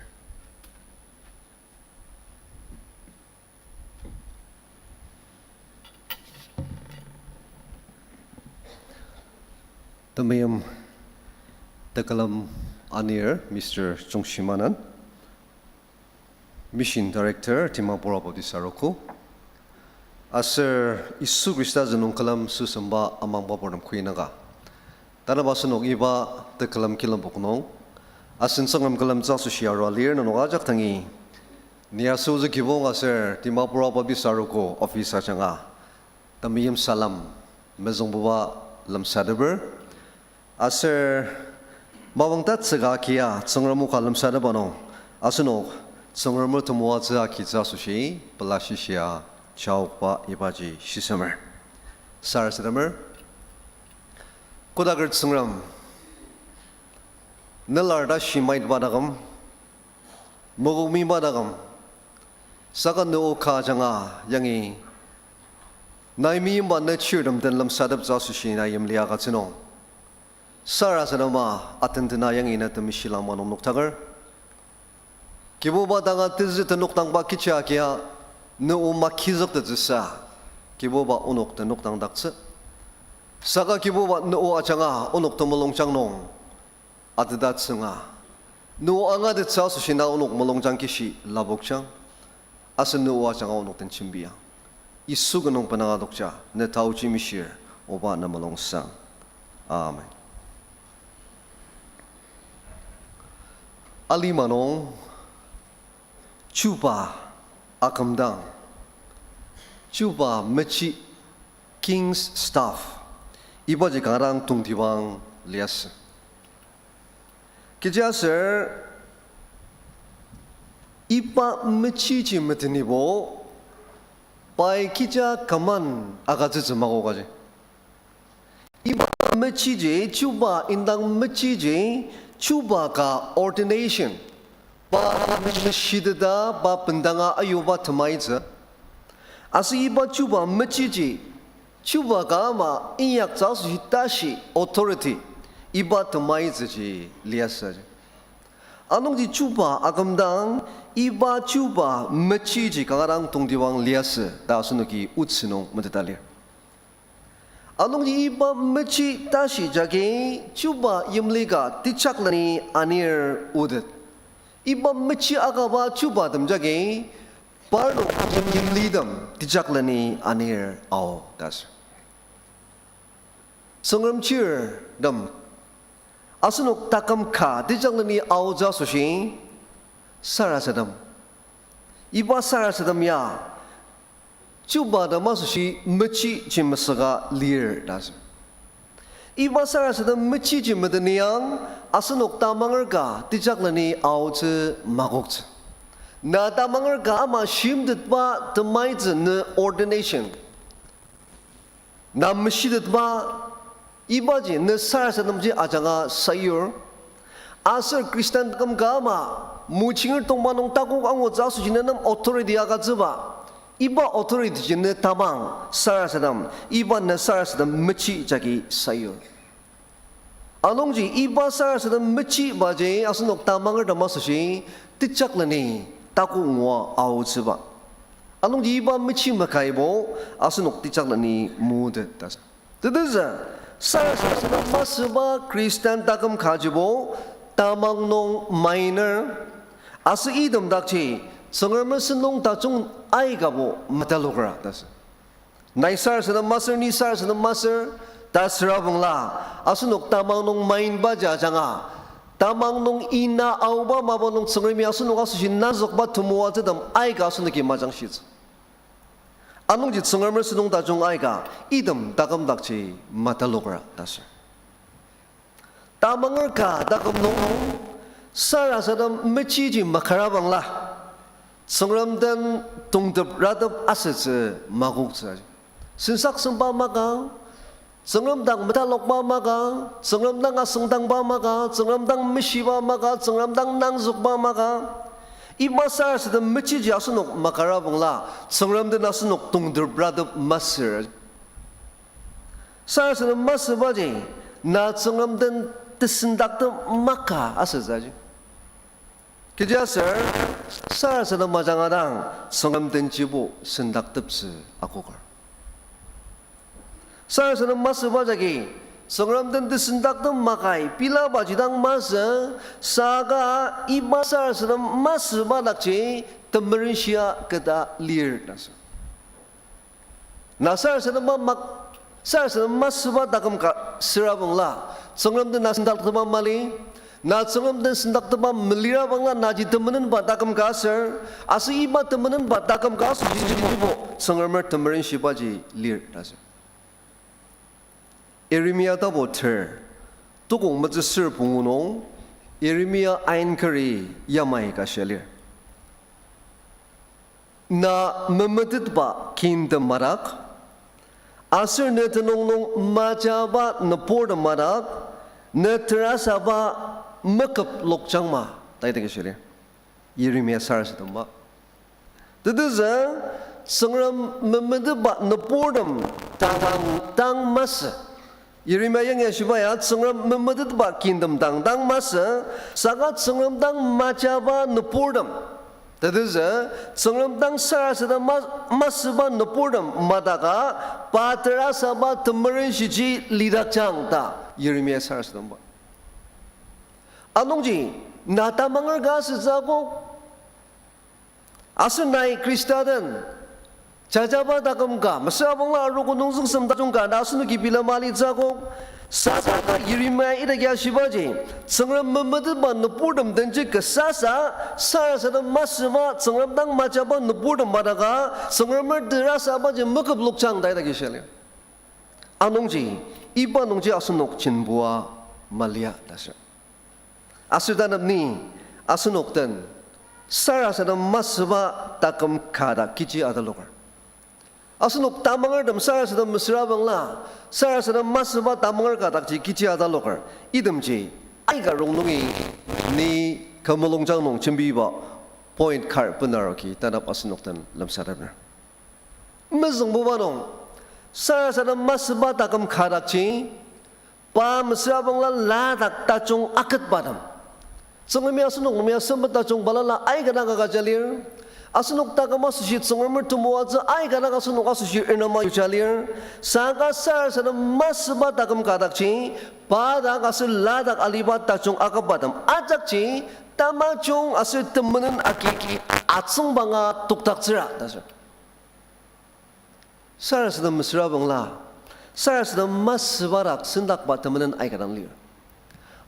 Temeim tekülem anir Mister Jongshimanen, Mission Director, Dimapur Baptist Arogo. Aser Yisu Khrista zünung külemtsü semba amangba purtem kuinaka. Tanaba asenok iba tekülem kilembok nung, asen Tsüngrem külemtsü asoshi arua lir nenok ajak dangi, ni asüzü kibong aser Dimapur Baptist Arogo office ajanga temeim salem mezüngbuba lemsateper. Aser mapang tatsüka agia Tsüngrem o ka lemsatepba nung, asenok Tsüngremer temoatsü agitsü asoshi pela shishia jaokba ibaji shisemer. Sarasademer. Kodaker Tsüngrem, nelar ta shimaitba taküm, mokokmiba taküm, saka ne o ka ajanga yangi nai meimba ne chirtem den lemsateptsü asoshi nai yimli agütsü nung, sarasadema atentena yangi ne temeshi langma nung noktaker. Kibuba, tanga tezü tenokdangba kechi agia ne o makizüktettsüsa, Kibuba, onok tenokdangdaktsü. Saka Kibuba, ne o ajanga onok temulungjang nung ateta tsünga, ne o angatettsü asoshi na onok mulungjang kishi lapokjang. Asen ne o ajanga onok den jembiang. Yisu ken nung benanga adokja ne taoji mishir, oba ne mulungsang. Amen. Alima nung chuba akümdang, chuba mechi, king's staff, ibaji kanga dang tongtibang liasü. Kechiaser iba mechiji metenibo, pai kecha küman agütsütsü makokaji. Iba mechiji, chuba indang mechiji, chuba ka ordination, pa meshiteta pa bendanga ayuba temaitsü. Aser iba chuba mechiji, chuba ka ama inyaktsü asoshi tashi authority, iba temaitsüji liasü. Anungji chuba akümdang, iba chuba mechiji kanga dang tongtibang liasü ta asenoki otsü nung meteta lir. Anungji iba mechi tashi jagi chuba yimli ka tejakleni anir otet. Iba mechi akaba chubatem jagi parnok yim-, yimlitem tejakleni anir ao ta sür. Tsüngrem chirtem, asenok taküm ka tejakleni aotsü asoshi sarasadem. Iba sarasadem ya chubatem asoshi mechiji mesüka lir ta sür. Iba sarasadem mechiji meteniang asenok tamanger ka tejakleni aotsü makoktsü. Na tamanger ka ama shimtetba temaitsü ne ordination. Na meshitetba ibaji ne sarasademji ajanga sayur. Aser Christian taküm ka ama, muchinger tongma nung takok angutsü asoshi ne nem authority agütsüba, iba authority ji ne tamang sarasadem, iba ne sarasadem mechi jagi sayur. Anungji iba sarasadem mechibaji asenok tamangertem asoshi tejakleni takok ngua aotsüba. Anungji iba mechi makaibo asenok tejakleni motet ta sür. Tetezü, sarasadem masüba Christian taküm kajibo tamang nung minor, aser item dakji Tsüngrem sentong tajung aikabo metelokra ta sür. Nai sarasadem masür, ni sarasadem masür, ta sürabangla, asenok tamang nung minor baji ajanga, tamang nung ina aoba mapa nung Tsüngremi asenok asoshi nazükba temoatsütem aika asenoki majangshitsü. Anungji Tsüngrem sentong tajung aika, item taküm dakji metelokra ta sür. Tamanger ka taküm nung sarasadem mechiji makarabangla, Tsüngrem den tongtep ratep asütsü makoktsü. Sensaksengba maka, Tsüngrem dang metalokba maka, Tsüngrem dang asüngdangba maka, Tsüngrem dang meshiba maka, Tsüngrem dang nangzükba maka, iba sarasadem mechiji asenok makara bangla, Tsüngrem den asenok tongtepratep masür. Sarasadem masübaji, na Tsüngrem den tesendaktep maka asütsüji. Kechiaser, sarasadem majanga dang Tsüngrem denjibo sendakteptsü akoker. Sarasadem masüba jagi, Tsüngrem den tesendaktep makai, pilabaji dang masü, saka iba sarasadem masüba dakji, temerenshia keta lir ta sür. Na sarasadema mak-, sarasadem masüba taküm ka süra bangla, Tsüngrem den na sendaktepa mali, na Tsüngrem den sendaktepa melira bangla naji temenenba taküm ka aser, aser iba temenenba taküm ka aser jiji jibo, Tsüngremer temerenshibaji lir ta sür. Yeremia tapu ter, tukong metsüsür pungu nung, Yeremia ainkeri yamai ka shia lir. Na memetetba kintem madak, aser ne tenüng nung majaba nüburtem madak, ne terasaba meküp lokjangma, ta idaki shia lir. Yeremia sarasademba. Tetezü, Tsüngrem memetetba nüburtem dang, dang masü. Yeremia yangi ashiba ya, Tsüngrem memetetba kintem dang, dang masü, saka Tsüngrem dang majaba nüburtem. Tetezü, Tsüngrem dang sarasadem ma-, masüba nüburtem madaka, pa terasaba temerenshiji lidakjang ta, Yeremia sarasademba. Anungji, na tamanger ka asütsü akok. Aser nai Khrista den jajaba taküm ka, mesüra bangla arogo nungzüngsem tajung ka, na asenoki bilema alitsü akok. Saka Yeremia idaki ashibaji, Tsüngrem memetetba nüburtem denji kesasa, sarasadem masüba, Tsüngrem dang majaba nüburtem madaka, Tsüngremer terasabaji meküp lokjang ta idaki shia lir. Anungji, iba nungji asenok jenbua malia ta sür. Aser tanep ni asenok den sarasadem masüba taküm ka dak kechi ataloker. Asenok tamangertem sarasadem mesüra bangla, sarasadem masüba tamanger ka dakji kechi ataloker. Itemji aika rongnungi ni kü mulungjang nung jembiba point kar benaroki tanep asenok den lemsateper. Mezüngbuba nung, sarasadem masüba taküm ka dakji, pa mesüra bangla ladak tajung aketbatem. Tsüngremi asenok nung ya sempet tajung balala aika dang agüja lir. Asenok taküm asoshi Tsüngremer temoatsü aika dang asenok asoshi renema yuja lir. Saka sarasadem masüba taküm ka dakji, pa dak aser ladak aliba tajung aketbatem ajakji, tamajung aser temenen agi atsüngbanga tokdaktsüra ta sür. Sarasadem mesüra bangla, sarasadem masüba dak sendakba temenen aika dang lir.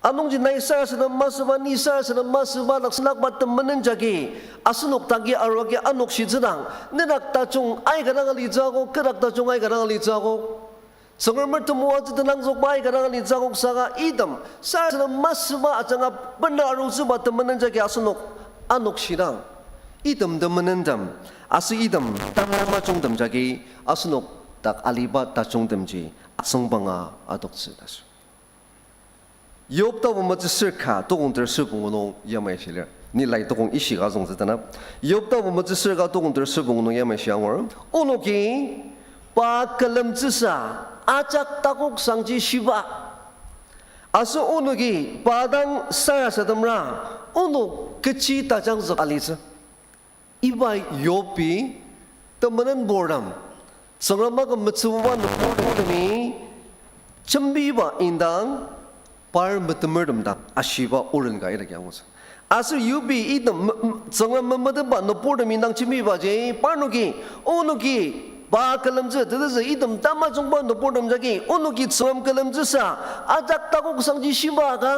Anungji nai sarasadem masüba, ni sarasadem masüba dak sendakba temenen jagi, asenok dangi aruagi anokshitsüdang, nedak tajung aika dang alitsü akok, kü dak tajung aika dang alitsü akok. Tsüngremer temoatsü tenangzükba aika dang alitsü akok saka item, sarasadem masüba ajanga bena arutsüba temenen jagi asenok anokshidang, item temenentem, aser item tamajungtem jagi asenok dak aliba tajungtemji atsüngbanga adoktsü ta sür. Yob tapu metsüsür ka tokong ter ser pungu nung yamai shia lir. Ni lai tokong ishika azüngtsü tanep. Yob tapu metsüsür ka tokong ter ser pungu nung yamai shia angur. Onoki pa külemtsüsa ajak takok sangji shiba. Aser onoki pa dang sarasademra, onok kechi tajangzük alitsü. Iba Yobi temenenburtem, Tsüngrem aküm metsübuba nüburtemi jembiba indang par metemertem dang ashiba oren ka idaki angutsü. Aser Yobi item me-, me-, Tsüngrem memetetba nüburtem indang jembibaji parnoki, onoki pa külemtsü tetezü item tamajungba nüburtem jagi onoki Tsüngrem külemtsüsa ajak takok sangji shiba ka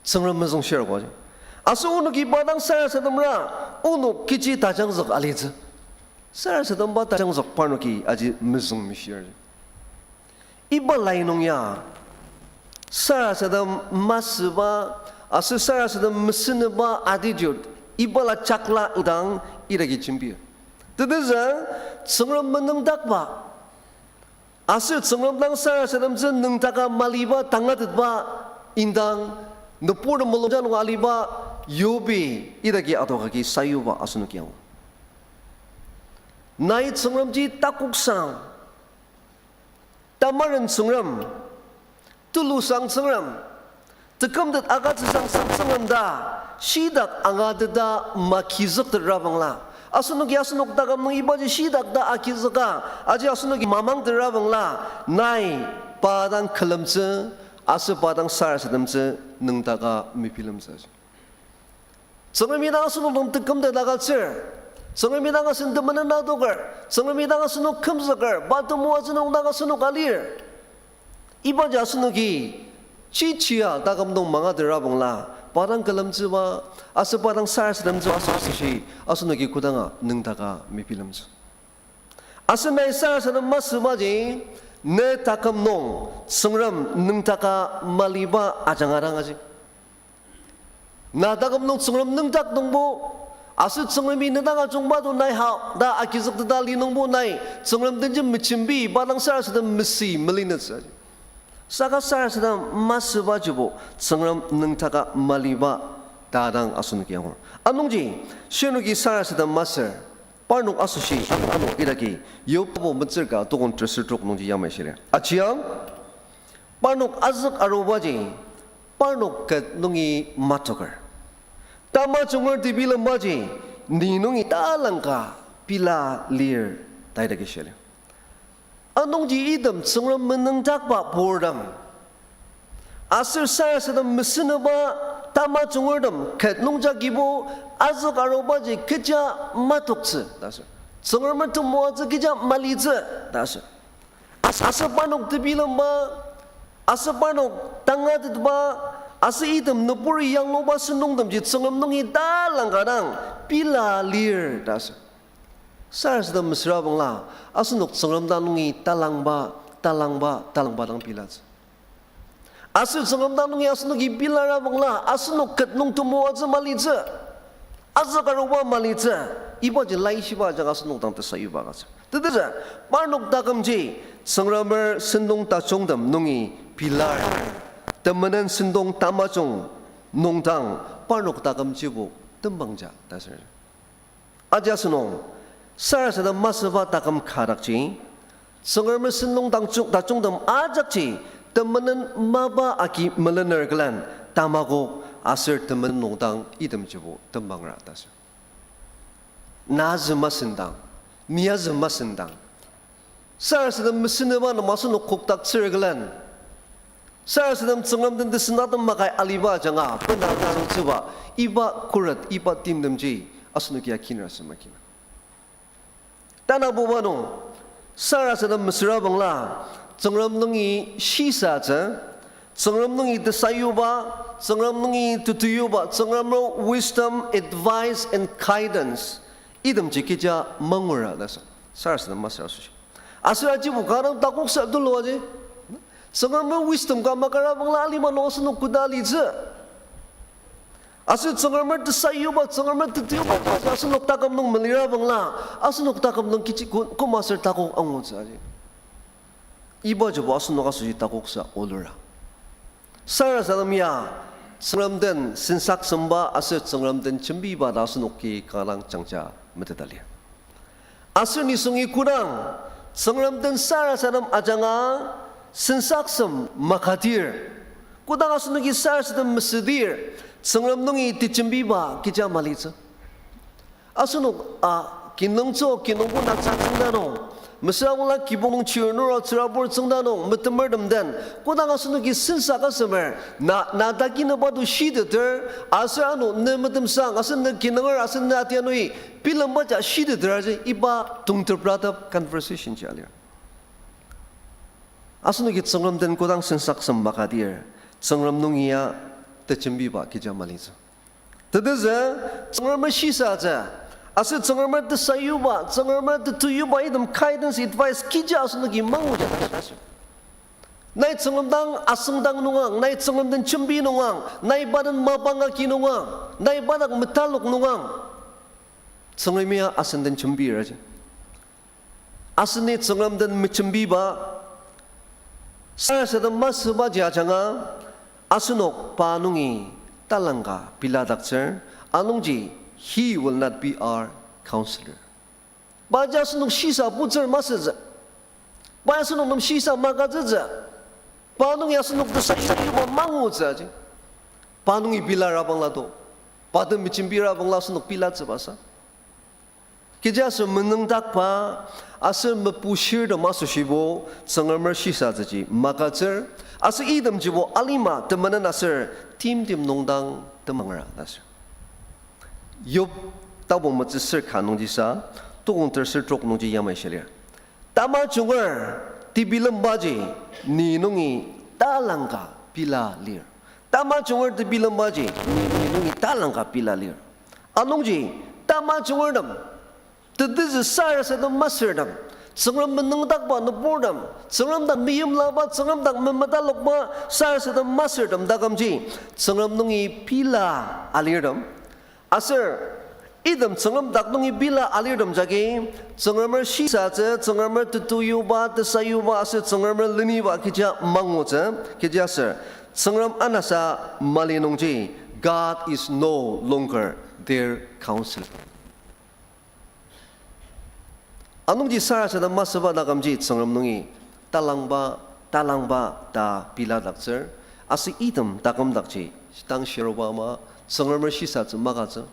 Tsüngrem mezüngshir ko. Aser onoki pa dang sarasademra, onok kechi tajangzük alitsü. Sarasademba tajangzük parnoki aji mezüngmishir. Iba lai nung ya, sarasadem masüba, aser sarasadem mesüneba attitude, ibala jakla idang idaki jembir. Tetezü, Tsüngrem menüngdakba, Aser Tsüngrem dang sarasademtsü nüngdaka maliba tangatetba indang, nüburtem mulungja nung aliba Yobi idaki adokagi sayuba asenoki angu. Nai Tsüngremji takoksang, tamaren Tsüngrem, tulusang Tsüngrem, tekümtet agütsüsang sang Tsüngrem ta shitak angateta magizüktetrabangla, asenoki asenok taküm nung ibaji shitak ta agizüka, aji asenoki mamangtetrabangla, nai pa dang külemtsü, aser pa dang sarasademtsü nüngdaka mebilemtsü. Tsüngremi dang asenok dang tekümtet agütsür. Tsüngremi dang asen temenen adoker. Tsüngremi dang asenok kümzüker. Pa temoatsü nung dang asenok alir. Ibaji asenoki chichia taküm nung mangatetrabangla, pa dang külemtsüba, aser pa dang sarasademtsü asoshi, asenoki kodanga nüngdaka mebilemtsü. Aser nai sarasadem masübaji, ne taküm nung Tsüngrem nüngdaka maliba ajanga dang aji. Na taküm nung Tsüngrem nüngdak nungbo, aser Tsüngremi ne dang ajungba to nai ha ta agizükteta li nungbo nai Tsüngrem denji mejembi, pa dang sarasadem masü melinetsü. Saka sarasadem masübajibo Tsüngrem nüngdaka maliba ta dang asenoki angur. Anungji, shirnoki sarasadem masür, parnok asoshi, ano idaki, Yobbo metsür ka tokong tersür trok nungji yamai shiri. Ajiang, parnok azük arubaji, parnok ket nungi matoker. Tamajunger tebilembaji, ni nungi talangka pila lir, ta idaki shili. Anungji item Tsüngrem menüngdakba purtem, aser sarasadem mesüneba tamajungertem ket nungjagibo azük arubaji kecha matoktsü ta asür. Tsüngremer temoatsü kecha malitsü ta asür. As-, aser parnok tebilemba, aser parnok tangatetba, aser item nüburi yangluba sentongtemji Tsüngrem nungi talangka dang pila lir ta asür. Sarasadem mesürabangla, asenok Tsüngrem dang nungi talangba, talangba, talangba dang pilatsü. Aser Tsüngrem dang nungi asenoki pilarabangla, asenok ket nung temoatsü malitsü, azük aruba malitsü, ibaji laishiba ajanga asenok dang tesayuba agütsür. Tetezü, parnok takümji Tsüngremer sentong tajungtem nungi pilar, temenen sentong tamajung nungdang parnok takümjibo tembangja ta asür. Aji asenok, sarasadem masüba taküm kadakji, Tsüngremer sentong tajung-, tajungtem ajakji, temenen mapa agi melener külen, tamakok aser temenen nungdang itemjibo tembangra ta asür. Na azü masendang, ni azü masendang, sarasadem mesüneba nem asenok kokdaktsür külen, sarasadem Tsüngrem den tesendatem makai aliba ajanga bena tazüngtsüba, iba khuret, iba timtemji asenoki akinra sema kina. Tanabuba nung, sarasadem mesürabangla, Tsüngrem nungi shisatsü, Tsüngrem nungi tesayuba, Tsüngrem nungi tetuyuba, Tsüngrem nung wisdom, advice, and guidance itemji kecha mangura ta asü, sarasadem masür asoshi. Aser ajibo kanga dang takoksa tulu aji. Tsüngremer wisdom ka makarabangla alima nung asenok koda alitsü. Aser Tsüngremer tesayuba, Tsüngremer tetuyuba ta asenok taküm nung melirabangla, asenok taküm nung kechi ko-, koma aser takok angutsü aji. Iba jibo asenok asoshi takoksa olura. Sarasadem ya, Tsüngrem den sensaksemba aser Tsüngrem den jembiba ta asenoki kanga dang jangja meteta lir. Aser nisungi kodang Tsüngrem den sarasadem ajanga sensaksem makadir, kodang asenoki sarasadem mesüdir, Tsüngrem nungi tejembiba kecha malitsü. Asenok, a, kinungtsü, kinungbo naksa tsüngda nung, mesüra ola kibong nung chirnura tsürabur tsüngda nung, metemertem den, kodang asenoki sensak asemer, na, na takinüba to shiteter, aser ano ne metemsang, aser ne kinunger, aser ne atianui bilemba ja shiteter aji iba tongtepratep conversation ji alir. Asenoki Tsüngrem den kodang sensaksem makadir, Tsüngrem nungi ya tejembiba kecha malitsü. Tetezü, Tsüngremer shisatsü, aser Tsüngremer tesayuba, Tsüngremer tetuyuba item guidance, advice kecha asenoki manguja ta asür. Nai Tsüngrem dang asüngdang nungang, nai Tsüngrem den jembi nungang, nai pa den mapang agi nungang, nai pa dak metalok nungang, Tsüngremi ya asen den jembir aji. Aseni Tsüngrem den mejembiba, Sarasadem masübaji ajanga, asenok pa nungi talangka piladaktsür, anungji he will not be our counselor. Paji asenok shisa putsür masütsü. Pa asenok nem shisa magütsütsü. Pa nungi asenok tesayuba mangutsü aji. Pa nungi pilara bangla to. Pa den mejembira bangla asenok pilatsübasa. Kechiaser menüngdakba, aser mepushirtem asoshibo, Tsüngremer shisatsüji magütsür, aser itemjibo alima temenen aser timtem nungdang temangra ta aser. Yob tapu metsü ser ka nungjisa, tukong ter ser trok nungji yamai shia lir. Tamajunger tebilembaji ni nungi talangka pila lir. Tamajunger tebilembaji ni nungi talangka pila lir. Anungji tamajungertem, tetezü sarasadem masürtem, Tsüngrem menüngdakba nüburtem, Tsüngrem dak meimlaba, Tsüngrem dak memetalokba sarasadem masürtem takümji, Tsüngrem nungi pila alirtem. Aser item Tsüngrem dak nungi pila alirtem jagi, Tsüngremer shisatsü, Tsüngremer tetuyuba, tesayuba, aser Tsüngremer leniba kecha mangutsü, kechiaser Tsüngrem anasa mali nungji, God is no longer their counselor. Anungji sarasadem masüba takümji Tsüngrem nungi talangba, talangba ta piladaktsür, aser item takümdakji, tang shiruba ama, Tsüngremer shisatsü magütsü.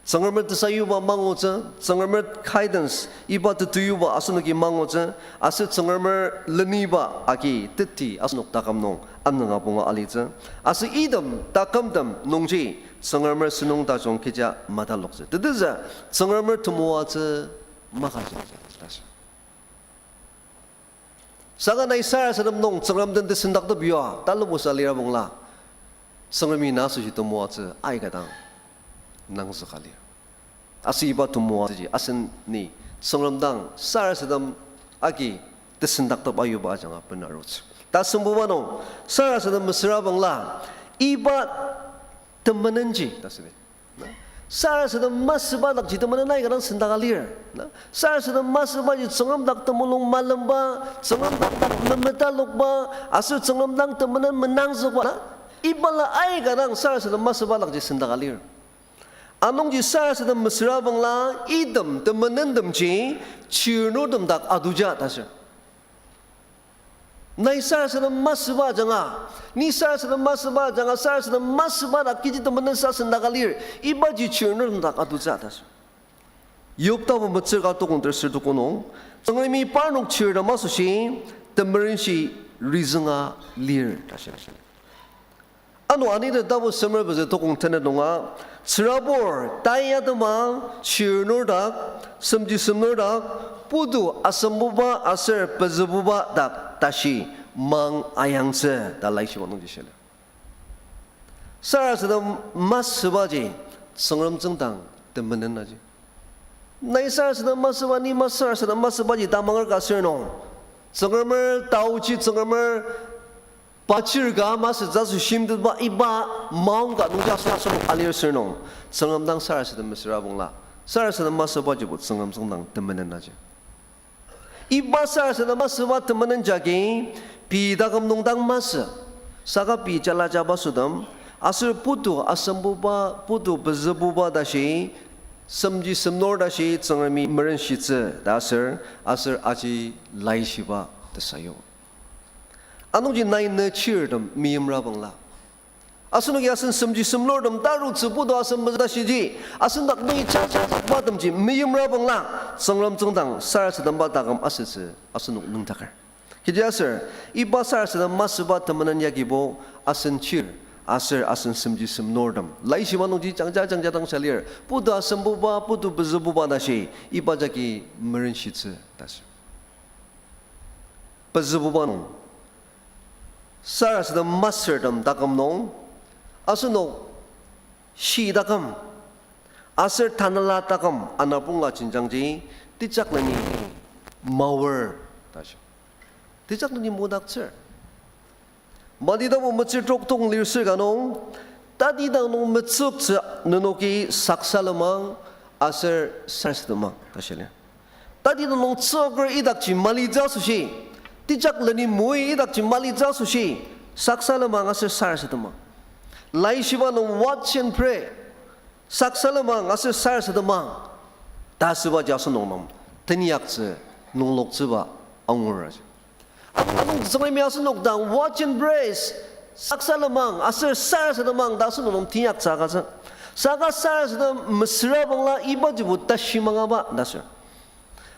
Tsüngremer tesayuba mangutsü, Tsüngremer guidance, iba tetuyuba asenoki mangutsü, aser Tsüngremer leniba agi teti asenok taküm nung anünga punga alitsü. Aser item takümtem nungji, Tsüngremer sentong tajung kecha mataloktsü. Tetezü, Tsüngremer temoatsü magütsü ta aser. Saka nai sarasadem nung Tsüngrem den tesendaktep yua, talubusa lira bangla, Tsüngremi na asoshi temoatsü aika dang nangzüka lir. Aser iba temoatsüji asen ni Tsüngrem dang sarasadem agi tesendaktep ayuba ajanga benarutsü. Tasembuba nung sarasadem mesüra bangla, iba temenenji ta südi. Na, sarasadem masüba dakji temenen aika dang sendaka lir. Na, sarasadem masübaji Tsüngrem dak temulung malemba, Tsüngrem dak dak memetalokba, aser Tsüngrem dang temenen menangzükba. Na, ibala aika dang sarasadem masüba dakji sendaka lir. Anungji sarasadem mesüra bangla, item temenentemji chirnurtem dak atuja ta aser. Nai sarasadem masüba ajanga, ni sarasadem masüba ajanga, sarasadem masüba dak kechi temenen sa sendaka lir, ibaji chirnurtem dak atutsü ta aser. Yob tapu metsür ka tukong ter ser tuko nung, Tsüngremi parnok chirtem asoshi temerenshi rizünga lir ta aser. Ano anidi tapu semer pezü tukong tenet nunga, tsürabur tai atema, chirnur dak, semji semnur dak, putu asembuba aser pezübuba dak tashi mang ayangtsü ta laishiba nungji shia lir. Sarasadem masübaji Tsüngrem tsüngdang temenen aji. Nai sarasadem masüba, ni ma sarasadem masübaji tamanger ka sür nung, Tsüngremer taoji, Tsüngremer pachir ka masütsü asoshi shimtetba iba maong ka nungji asenok alir sür nung, Tsüngrem dang sarasadem mesüra bangla, sarasadem masübajibo Tsüngrem tsüngdang temenen aji. Iba sarasadem masüba temenen jagi, pei taküm nung dang masü, saka pei jala jaba sütem, aser putu asembuba, putu pezübuba tashi, semji semnur tashi Tsüngremi merenshitsü ta aser, aser aji laishiba tesayu. Anungji nai ne chirtem meimra bangla, asenoki asen semji semnurtem tarutsü putu asem pezü tashiji, asen dak nungi jajazükbatemji meimra bangla, Tsüngrem tsüngdang sarasademba taküm asütsü asenok nüngdaker. Kechiaser, iba sarasadem masüba temenen yagibo asen chir, aser asen semji semnurtem laishiba nungji jangja jangja dang shia lir, putu asembuba, putu pezübuba tashi, iba jagi merenshitsü ta aser. Pezübuba nung, sarasadem masürtem taküm nung, asenok shi taküm, aser tanela taküm anabongla jenjangji, tejak neni maor ta aser. Tejak neni modaktsür. Mati tapu metsür trok tong lir sür ka nung, tatidang nung metsüktsü nenoki saksalemang aser sarasademang ta shia lir. Tatidang nung tsüker idakji malitsü asoshi, Tejakleni moi idakji malitsü asoshi, saksalemang aser sarasademang. Laishiba nung watch and pray. Saksalemang aser sarasademang ta asübaji asenok nem teinyaktsü nungloktsüba angur aji. Anung Tsüngremi asenok dang watch and pray, saksalemang aser sarasademang ta asenok nem teinyaktsü agütsü. Saka sarasadem mesüra bangla ibajibo tashi mangaba ta asür.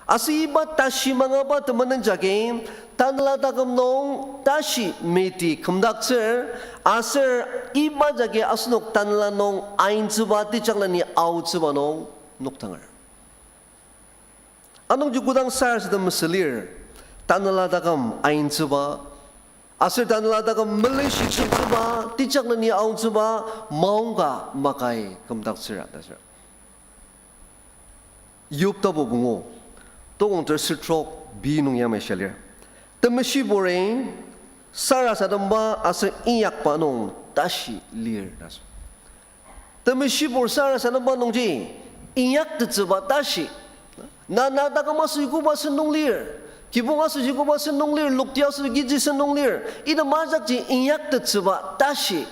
Aser iba tashi mangaba temenen jagi, tanela taküm nung tashi meti kümdaktsür, aser iba jagi asenok tanela nung aintsüba tejakleni aotsüba nung noktanger. Anungji kodang sarasadem mesü lir, tanela taküm aintsüba, aser tanela taküm melenshitsüba, tejakleni aotsüba, maongka makai kümdaktsüra ta asür. Job tapu pungu, tokong ter sür trok B nung yamai shia lir. Temeshiburi sarasademba aser inyakba nung tashi lir ta asür. Temeshibur sarasademba nungji inyaktettsüba tashi. Na, na taküm asoshi koba sen nung lir, kibong asoshi koba sen nung lir, lokti asoshi kechi sen nung lir, item ajakji inyaktettsüba tashi.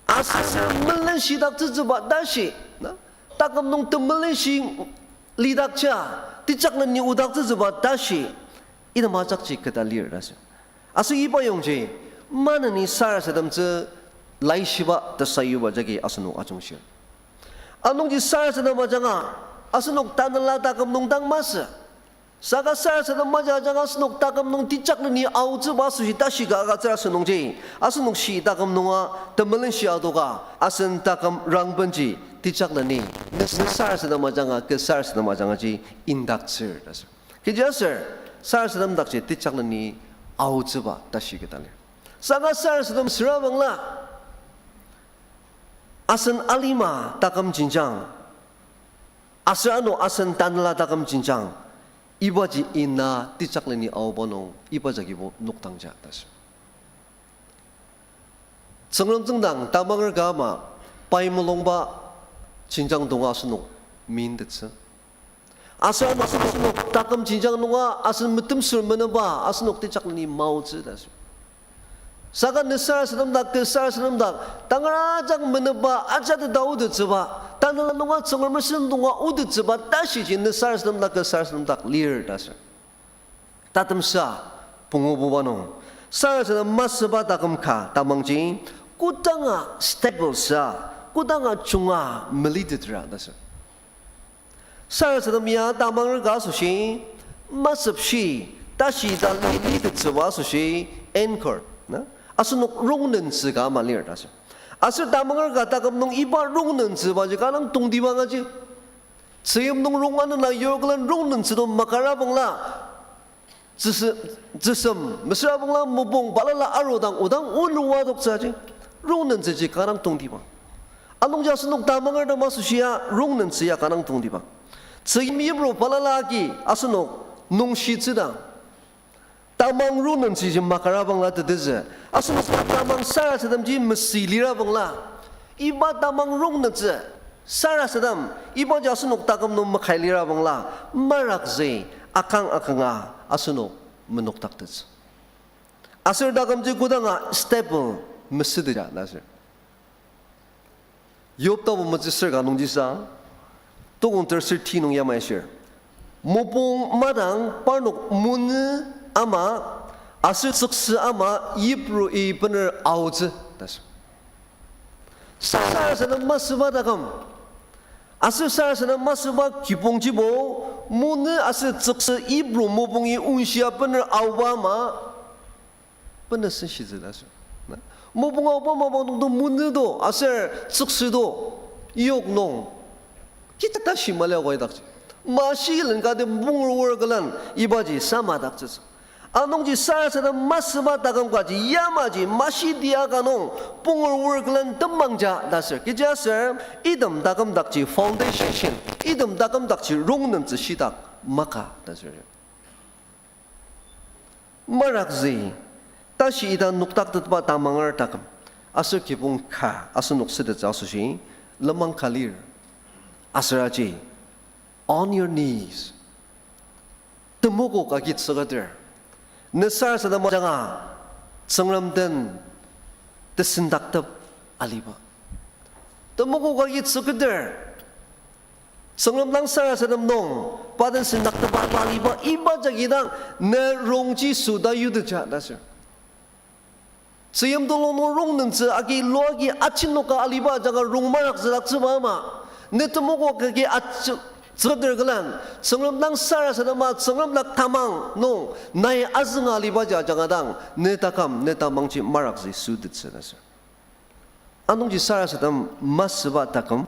Aser melenshidaktsütsüba tashi, na, taküm nung temelenshi lidakja, tejakleni odaktsütsüba tashi, item ajakji keta lir ta asür. Aser iba yongji, maneni sarasademtsü laishiba tesayuba jagi asenok ajungshir. Anungji sarasadem ajanga, asenok tanela taküm nung dang masü. Saka sarasadem maja ajanga asenok taküm nung tejakleni aotsüba asoshi tashi ka agütsür asünungji, asenok shi taküm nunga temelenshi adoka, asen taküm rangbenji tejakleni, ne sarasadem ajanga, kü sarasadem ajangaji indaktsür ta asür. Kechiaser, sarasadem dakji tejakleni aotsüba tashi keta lir. Saka sarasadem süra bangla, asen alima taküm jenjang, aser ano asen tanela taküm jenjang, ibaji ina tejakleni aoba nung iba jagibo nokdangja ta asür. Tsüngrem tsüngdang tamanger ka ama, pai mulungba jenjang tonga asenok mindettsü. Aser ano asenok taküm jenjang nunga asen metemsür meneba asenok tejakleni maotsü ta asür. Saka ne sarasadem dak, kü sarasadem dak, tangar ajak meneba ajateta otettsüba, tanela nunga Tsüngrem mesen tonga otettsüba tashiji ne sarasadem dak, kü sarasadem dak lir ta asür. Tatemsa pungububa nung, sarasadem masüba taküm ka tamangji, kodanga stable sa, kodanga junga melitetra ta asür. Sarasadem ya tamanger ka asoshi, masüpshi, tashi ta li litettsüba asoshi, anchor, na? Asenok rongnentsü ka ama lir ta asür. Aser tamanger ka taküm nung iba rongnentsübaji kanga tongtibang aji. Tzüyim nung rong anena yorklen rongnentsü to makara bangla, tzüsü-, tzüsem, mesüra bangla mopung balala arudang odang onua toktsü aji. Rongnentsüji kanga tongtibang. Anungji asenok tamangertem asoshi ya rongnentsü ya kanga tongtibang. Tzüyim yipru balala agi asenok nungshitsüdang, tamang rongnentsüji makara bangla tetezü, asenok tamang sarasademji mesü lira bangla, iba tamang rongnentsü, sarasadem, ibaji asenok taküm nung makai lira bangla, marakzü akang akanga asenok menokdaktettsü. Aser takümji kodanga stable mesüteja ta asür. Job tapu metsüsür ka nungjisa, tokong ter sür ti nung yamai shir. Mopung madang parnok monü ama, aser tsüksü ama yipru-i bener aotsü ta asür. Sarasadem masüba taküm, aser sarasadem masüba kibongjibo, monü aser tsüksü yipru mopungi onshia bener aoba ama, bener senshitsü ta asür. Na? Mopung aoba mapang nungdo monü do, aser tsüksü do, yok nung. Kija tashi mali aoa idakji. Mashi len kati punger wor külen ibaji samadaktsütsü. Anungji sarasadem masüba taküm kaji yamaji mashi tia ka nung punger wor külen tembangja ta asür. Kechiaser item taküm dakji foundation, item taküm dakji rongnentsü shitak maka ta asür. Marakzü, tashi ita nokdaktetba tamanger taküm, aser kibong ka asenok sütettsü asoshi, lenmang ka lir, aser aji, on your knees, temokok agi tsükater, Ne sarasadem ajanga, Tsüngrem den tesendaktep aliba. Temogo kagi tsüketer. Tsüngrem dang sarasadem nung, pa den sendaktepa aliba iba jagi dang, ne rongji süta yuteja ta sür. Tzüyim tulung nung rong nüngtsü agi loa agi achinoka aliba ajanga rong marakzüdaktsüba ama. Ne temogo kagi achi-, tsüketer külen, Tsüngrem dang sarasadema Tsüngrem dak tamang nung, nai azünga aliba ja ajanga dang, ne taküm, ne tamangji marakzüi sütettsü ta sür. Anungji sarasadem masüba taküm.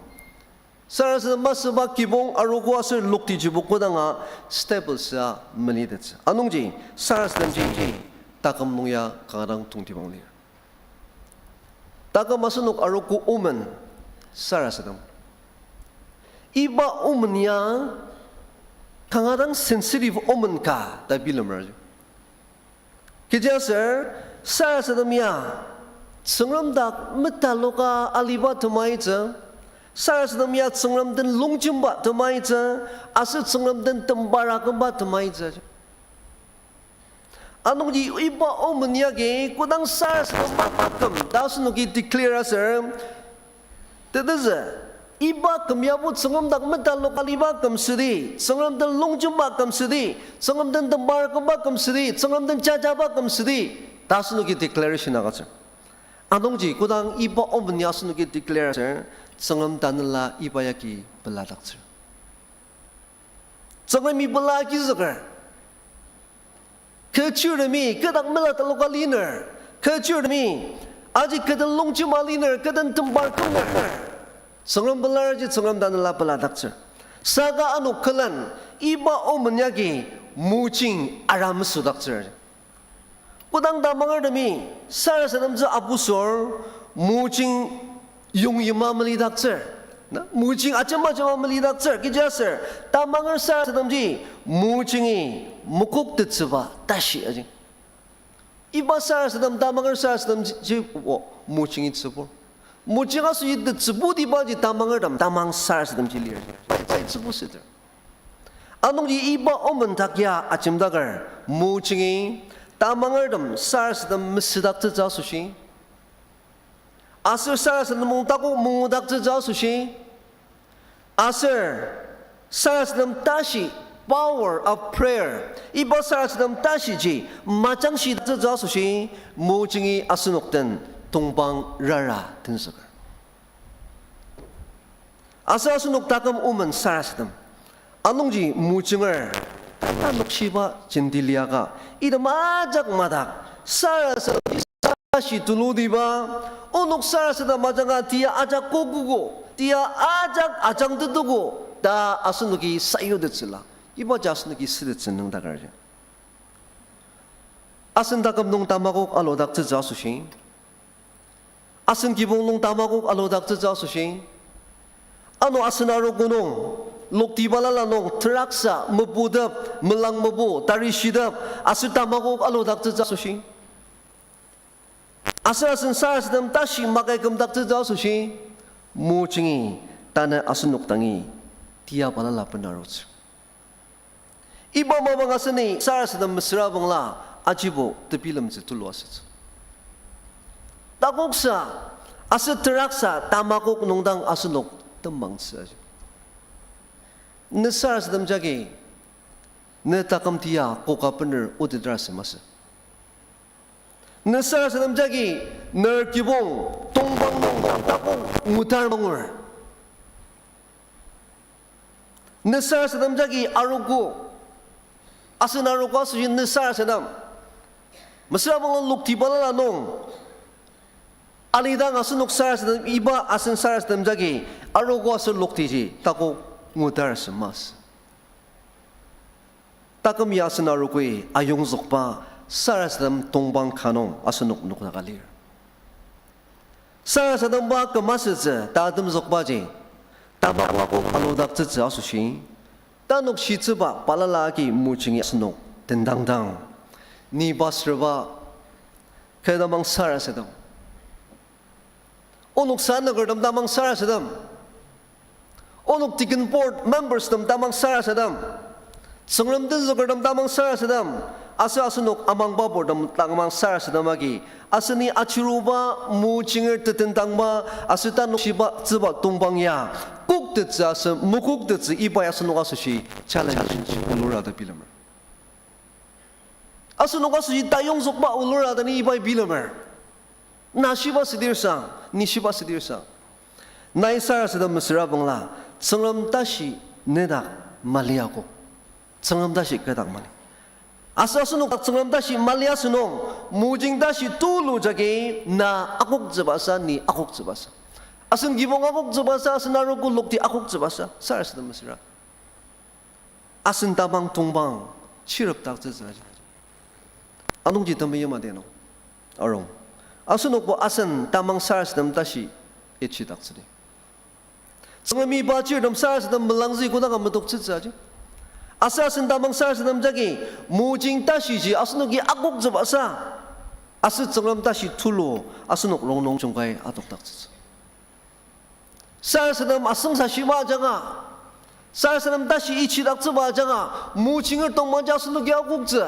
Sarasadem masüba kibong arogo aser loktijibo kodanga stable sa melitettsü. Anungji sarasademji taküm nung ya kanga dang tongtibang lir. Taküm asenok arogo omen sarasadem. Iba omen ya kanga dang sensitive omen ka ta bilemer. Kechiaser, sarasadem ya, Tsüngrem dak metaloka aliba temaitsü, sarasadem ya Tsüngrem den longjemba temaitsü, aser Tsüngrem den tembara kümba temaitsü. Anungji iba omen yagi kodang sarasadem maküm ta asenoki declare aser, tetezü, iba küm yabo Tsüngrem dak metaloka aliba küm südi, Tsüngrem den longjemba küm südi, Tsüngrem den tembar kümba küm südi, Tsüngrem den jajaba küm südi, ta asenoki declaration agütsür. Anungji kodang iba omen ya asenoki declare aser, Tsüngrem Tanela iba yagi peladaktsür. Tsüngremi pela agizüker. Kü chirtemi kü dak melataloka liner, kü chirtemi aji kü den longjema liner, kü den tembar kümer, Tsüngrem pelarji Tsüngrem Tanela peladaktsür. Saka ano külen iba omen yagi mojing ara mesüdaktsür. Kodang tamangertemi sarasademtsü apusor, mojing yongyima melidaktsür. Na, mojing ajema ajema melidaktsür. Kechiaser, tamanger sarasademji mojingi mokoktettsüba tashi aji. Iba sarasadem, tamanger sarasademji, ji, o, mojingi tsübur. Mojing asoshi tettsübutibaji tamangertem, tamang sarasademji lir. Pai, pai tsübusüter. Anungji iba omen dak ya ajemdaker, mojingi tamangertem sarasadem mesüdaktsütsü asoshi, aser sarasadem nung takok mangudaktsütsü asoshi, aser sarasadem tashi, power of prayer, iba sarasadem tashiji majangshidaktsütsü asoshi, mojingi asenok den tongpang rara tenzüker. Aser asenok taküm omen sarasadem. Anungji mojinger, tana nokshiba jenti liaka, item ajak madak, sarasadem tashi tulutiba, onok sarasadem ajanga tia ajak kokogo, tia ajak ajangtetogo, ta asenoki sayutettsüla. Ibaji asenoki sütettsü nüngdaker ji. Asen taküm nung tamakok aludaktsütsü asoshi, asen kibong nung tamakok aludaktsütsü asoshi, ano asen arogo nung, lokti balala nung, teraksa, mepudep, melang mepu, tarishidep, aser tamakok aludaktsütsü asoshi, aser asen sarasadem tashi makai kümdaktsütsü asoshi, mojingi, tanü asenok dangi, tia balala benarutsü. Iba mapang aseni sarasadem mesüra bangla ajibo tebilemtsü tulu asütsü. Takoksa, aser teraksa tamakok nungdang asenok temangtsü aji. Ne sarasadem jagi, ne taküm tia koka bener otidar asü masü. Ne sarasadem jagi, ner kibong, tongpang nung takok ngudar mangur. Ne sarasadem jagi arogo, asen arogo asoshi ne sarasadem, mesüra bangla lokti balala nung, alidang asenok sarasadem, iba asen sarasadem jagi, arogo aser loktiji takok ngudar asü masü. Taküm ya asen arogoi ayongzükba sarasadem tongpang ka nung asenok nokdaka lir. Sarasademba küm asütsü ta temzükbaji, tamakok aludaktsütsü asoshi, tanok shitsüba balala agi mojingi asenok tendangdang, ni pastorba, kü tamang sarasadem, onok sanakertem tamang sarasadem, onok deacon board members tem tamang sarasadem, Tsüngrem tenzükertem tamang sarasadem, Aser asenok amangba purtem tangmang sarasadem agi, aser ni achiruba mojinger tetentangba, aser tanü shiba tsüba tongpang ya koktettsü aser mokoktettsü iba ya asenok asoshi challenge olura ta bilemer. Asenok asoshi tayongzükba olura ta ni iba bilemer. Na shiba südir sang, ni shiba südir sang. Nai sarasadem mesüra bangla, Tsüngrem tashi nedak mali akok. Tsüngrem tashi kü dak mali. Aser asenok dak Tsüngrem tashi mali asünung, mojing tashi tulu jagi na akoktsübasa, ni akoktsübasa. Asen kibong akoktsübasa, asen arogo lokti akoktsübasa, sarasadem mesüra. Asen tamang tongpang chirepdaktsütsü aji. Anungji temeim adi nung arung, asenokbo asen tamang sarasadem tashi ichidaktsüdi. Tsüngremi pa chirtem sarasadem melangzü kodanga metoktsütsü aji. Aser asen tamang sarasadem jagi mojing tashiji asenoki akoktsübasa, aser Tsüngrem tashi tulu asenok rongnung jungkai adokdaktsütsü. Sarasadem asüngsa shiba ajanga, sarasadem tashi ichidaktsüba ajanga, mojinger tongpangji asenoki akoktsü.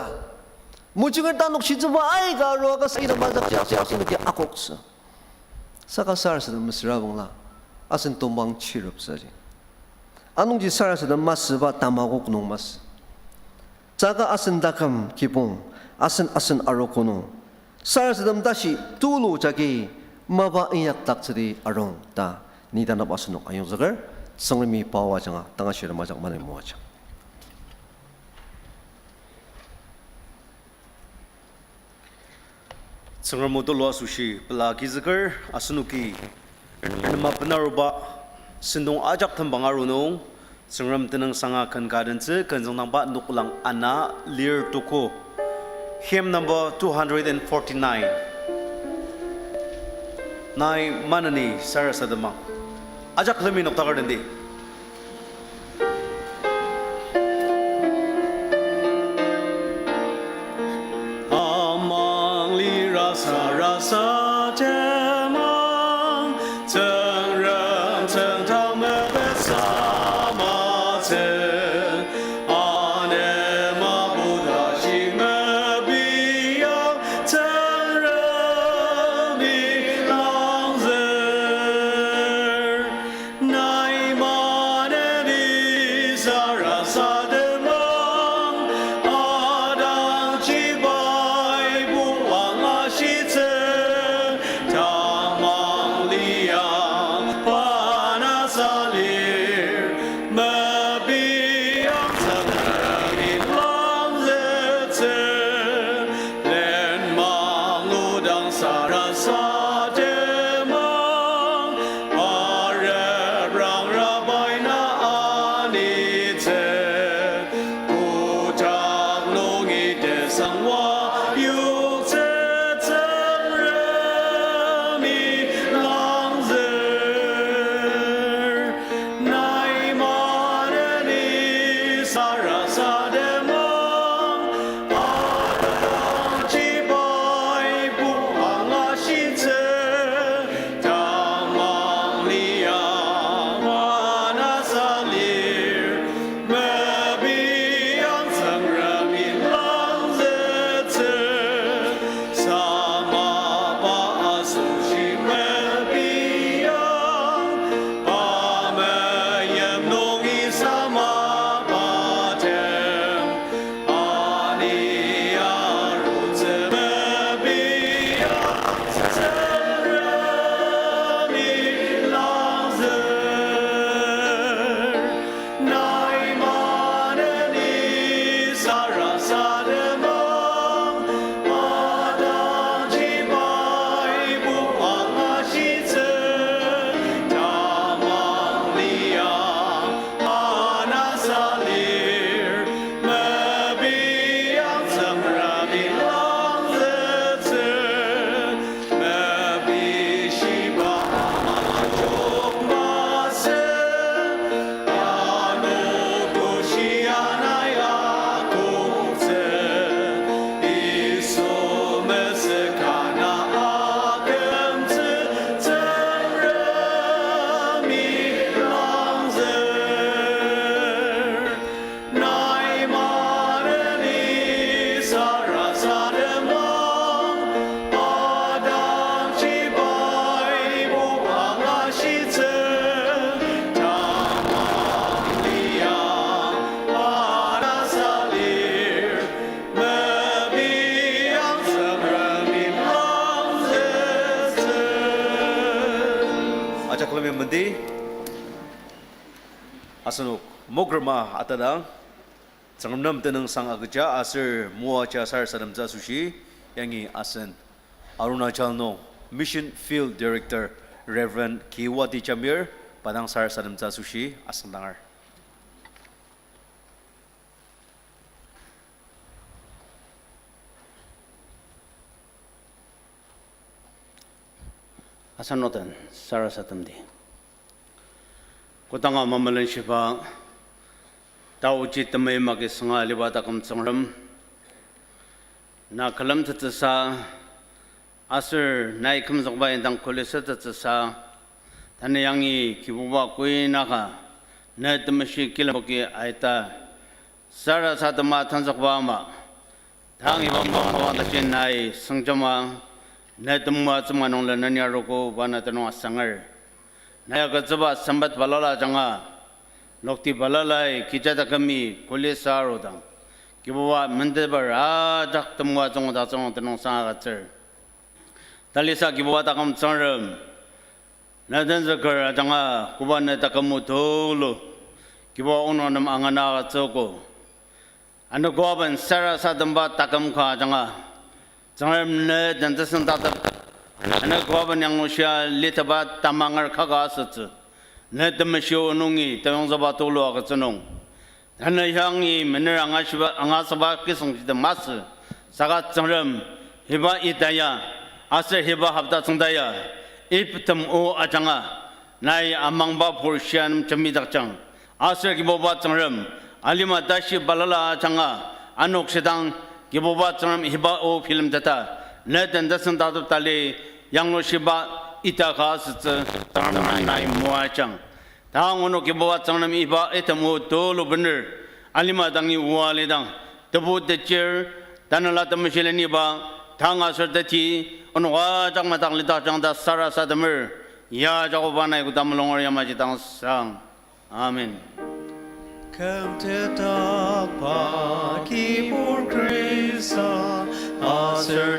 Mojinger tanokshitsüba aika arua kasa ina majakji asenoki akoktsü. Saka sarasadem mesüra bangla, asen tongpang chireptsü aji. Anungji sarasadem masüba tamakok nung masü. Saka asen taküm kibong, asen asen arogo nung sarasadem tashi tulu jagi mapa inyakdaktsüdi arung ta ni tanap asenok ayongzüker, Tsüngremi pa o ajanga tanga shirem ajak maneni moajang. Tsüngrem o tulu asoshi pela agizüker, asenoki renema benaruba sentong ajak tembang aru nung, Tsüngrem tenüngsanga ken ka dentsü, ken züngdangba noklang ana lir tuko. Hymn number two hundred and forty-nine. Nai maneni sarasadema. Ajak külemi noktaker tendi. Amang lira sarasadema, Tsüngrem tsüngdang mepet samatsü, anema budashi mepiang Tsüngremi langzür. Nai maneni sarasadema, adangji pai buang ashitsü, tamang liang pa na salir, mepiang Tsüngremi langzütsü. Lenmang odang sarasadema, arep rangra pai na anitsü, putak nungi tesangwa yoktsü Tsüngremi langzür. Nai maneni sarasadema, adangji pai buang ashitsü, tamang liang pa na salir, mepiang Tsüngremi langzür. Asenok mokrema atadang, Tsüngrem nem tenüngsang agüja aser moaja sarasademtsü asoshi, yangi asen Arunachal nung Mission Field Director Reverend Kiwati Jamir, pa dang sarasademtsü asoshi asüngdanger. Asenok den sarasademdi. Kodanga mamelenshiba, taoji temei maki sünga aliba taküm Tsüngrem, na külemtettsüsa, aser nai kümzükba indang kulisettettsüsa, tanü yangi Kibuba kuinaka, ne temeshi kilemboki aita, sarasadema tenzükba ama, tang iba mapang tashi nai sengjema, ne temoatsü ama nung leneni arogo ba na tenüng asanger. Nai agütsüba Samet balala ajanga, lokti balalai kija takümi kulisa arudang, Kibuba menteper ajak temoatsü ngudaktsü nung tenüngsang agütsür. Talisa Kibuba taküm Tsüngrem, ne tenzüker ajanga koba ne taküm o tulu, Kibuba onok nem angana agütsüogo. Anogo aben sarasademba taküm ka ajanga, Tsüngrem ne den tesüngdaktep, anogo aben yanglushia liteba tamanger kaka asütsü, ne temeshi o nungi teyongzüba tulu agütsü nung, tanü yangi mener angashiba, angasüba kisüngshite masü, saka Tsüngrem, iba ita ya, aser iba hopta tsüngda ya, item o ajanga, nai amangba porshia nem jembidakjang. Aser Kibuba Tsüngrem, alima tashi balala ajanga, anokshidang Kibuba Tsüngrem iba o bilemteta, ne den tesüngdaktep tali yanglushiba ita ka asütsü Tsüngrem nai moajang. Tang onok Kibuba Tsüngrem iba item o tulu bener, alima dangi oa lidang, tebu techir, tanela temeshi leniba, tang aser teti, onok ajak madak lidakjang ta sarasademer, ya Jakoba nai koda mulunger yamaji dang sang. Amen. Kümtedakba Kibur Khrista, aser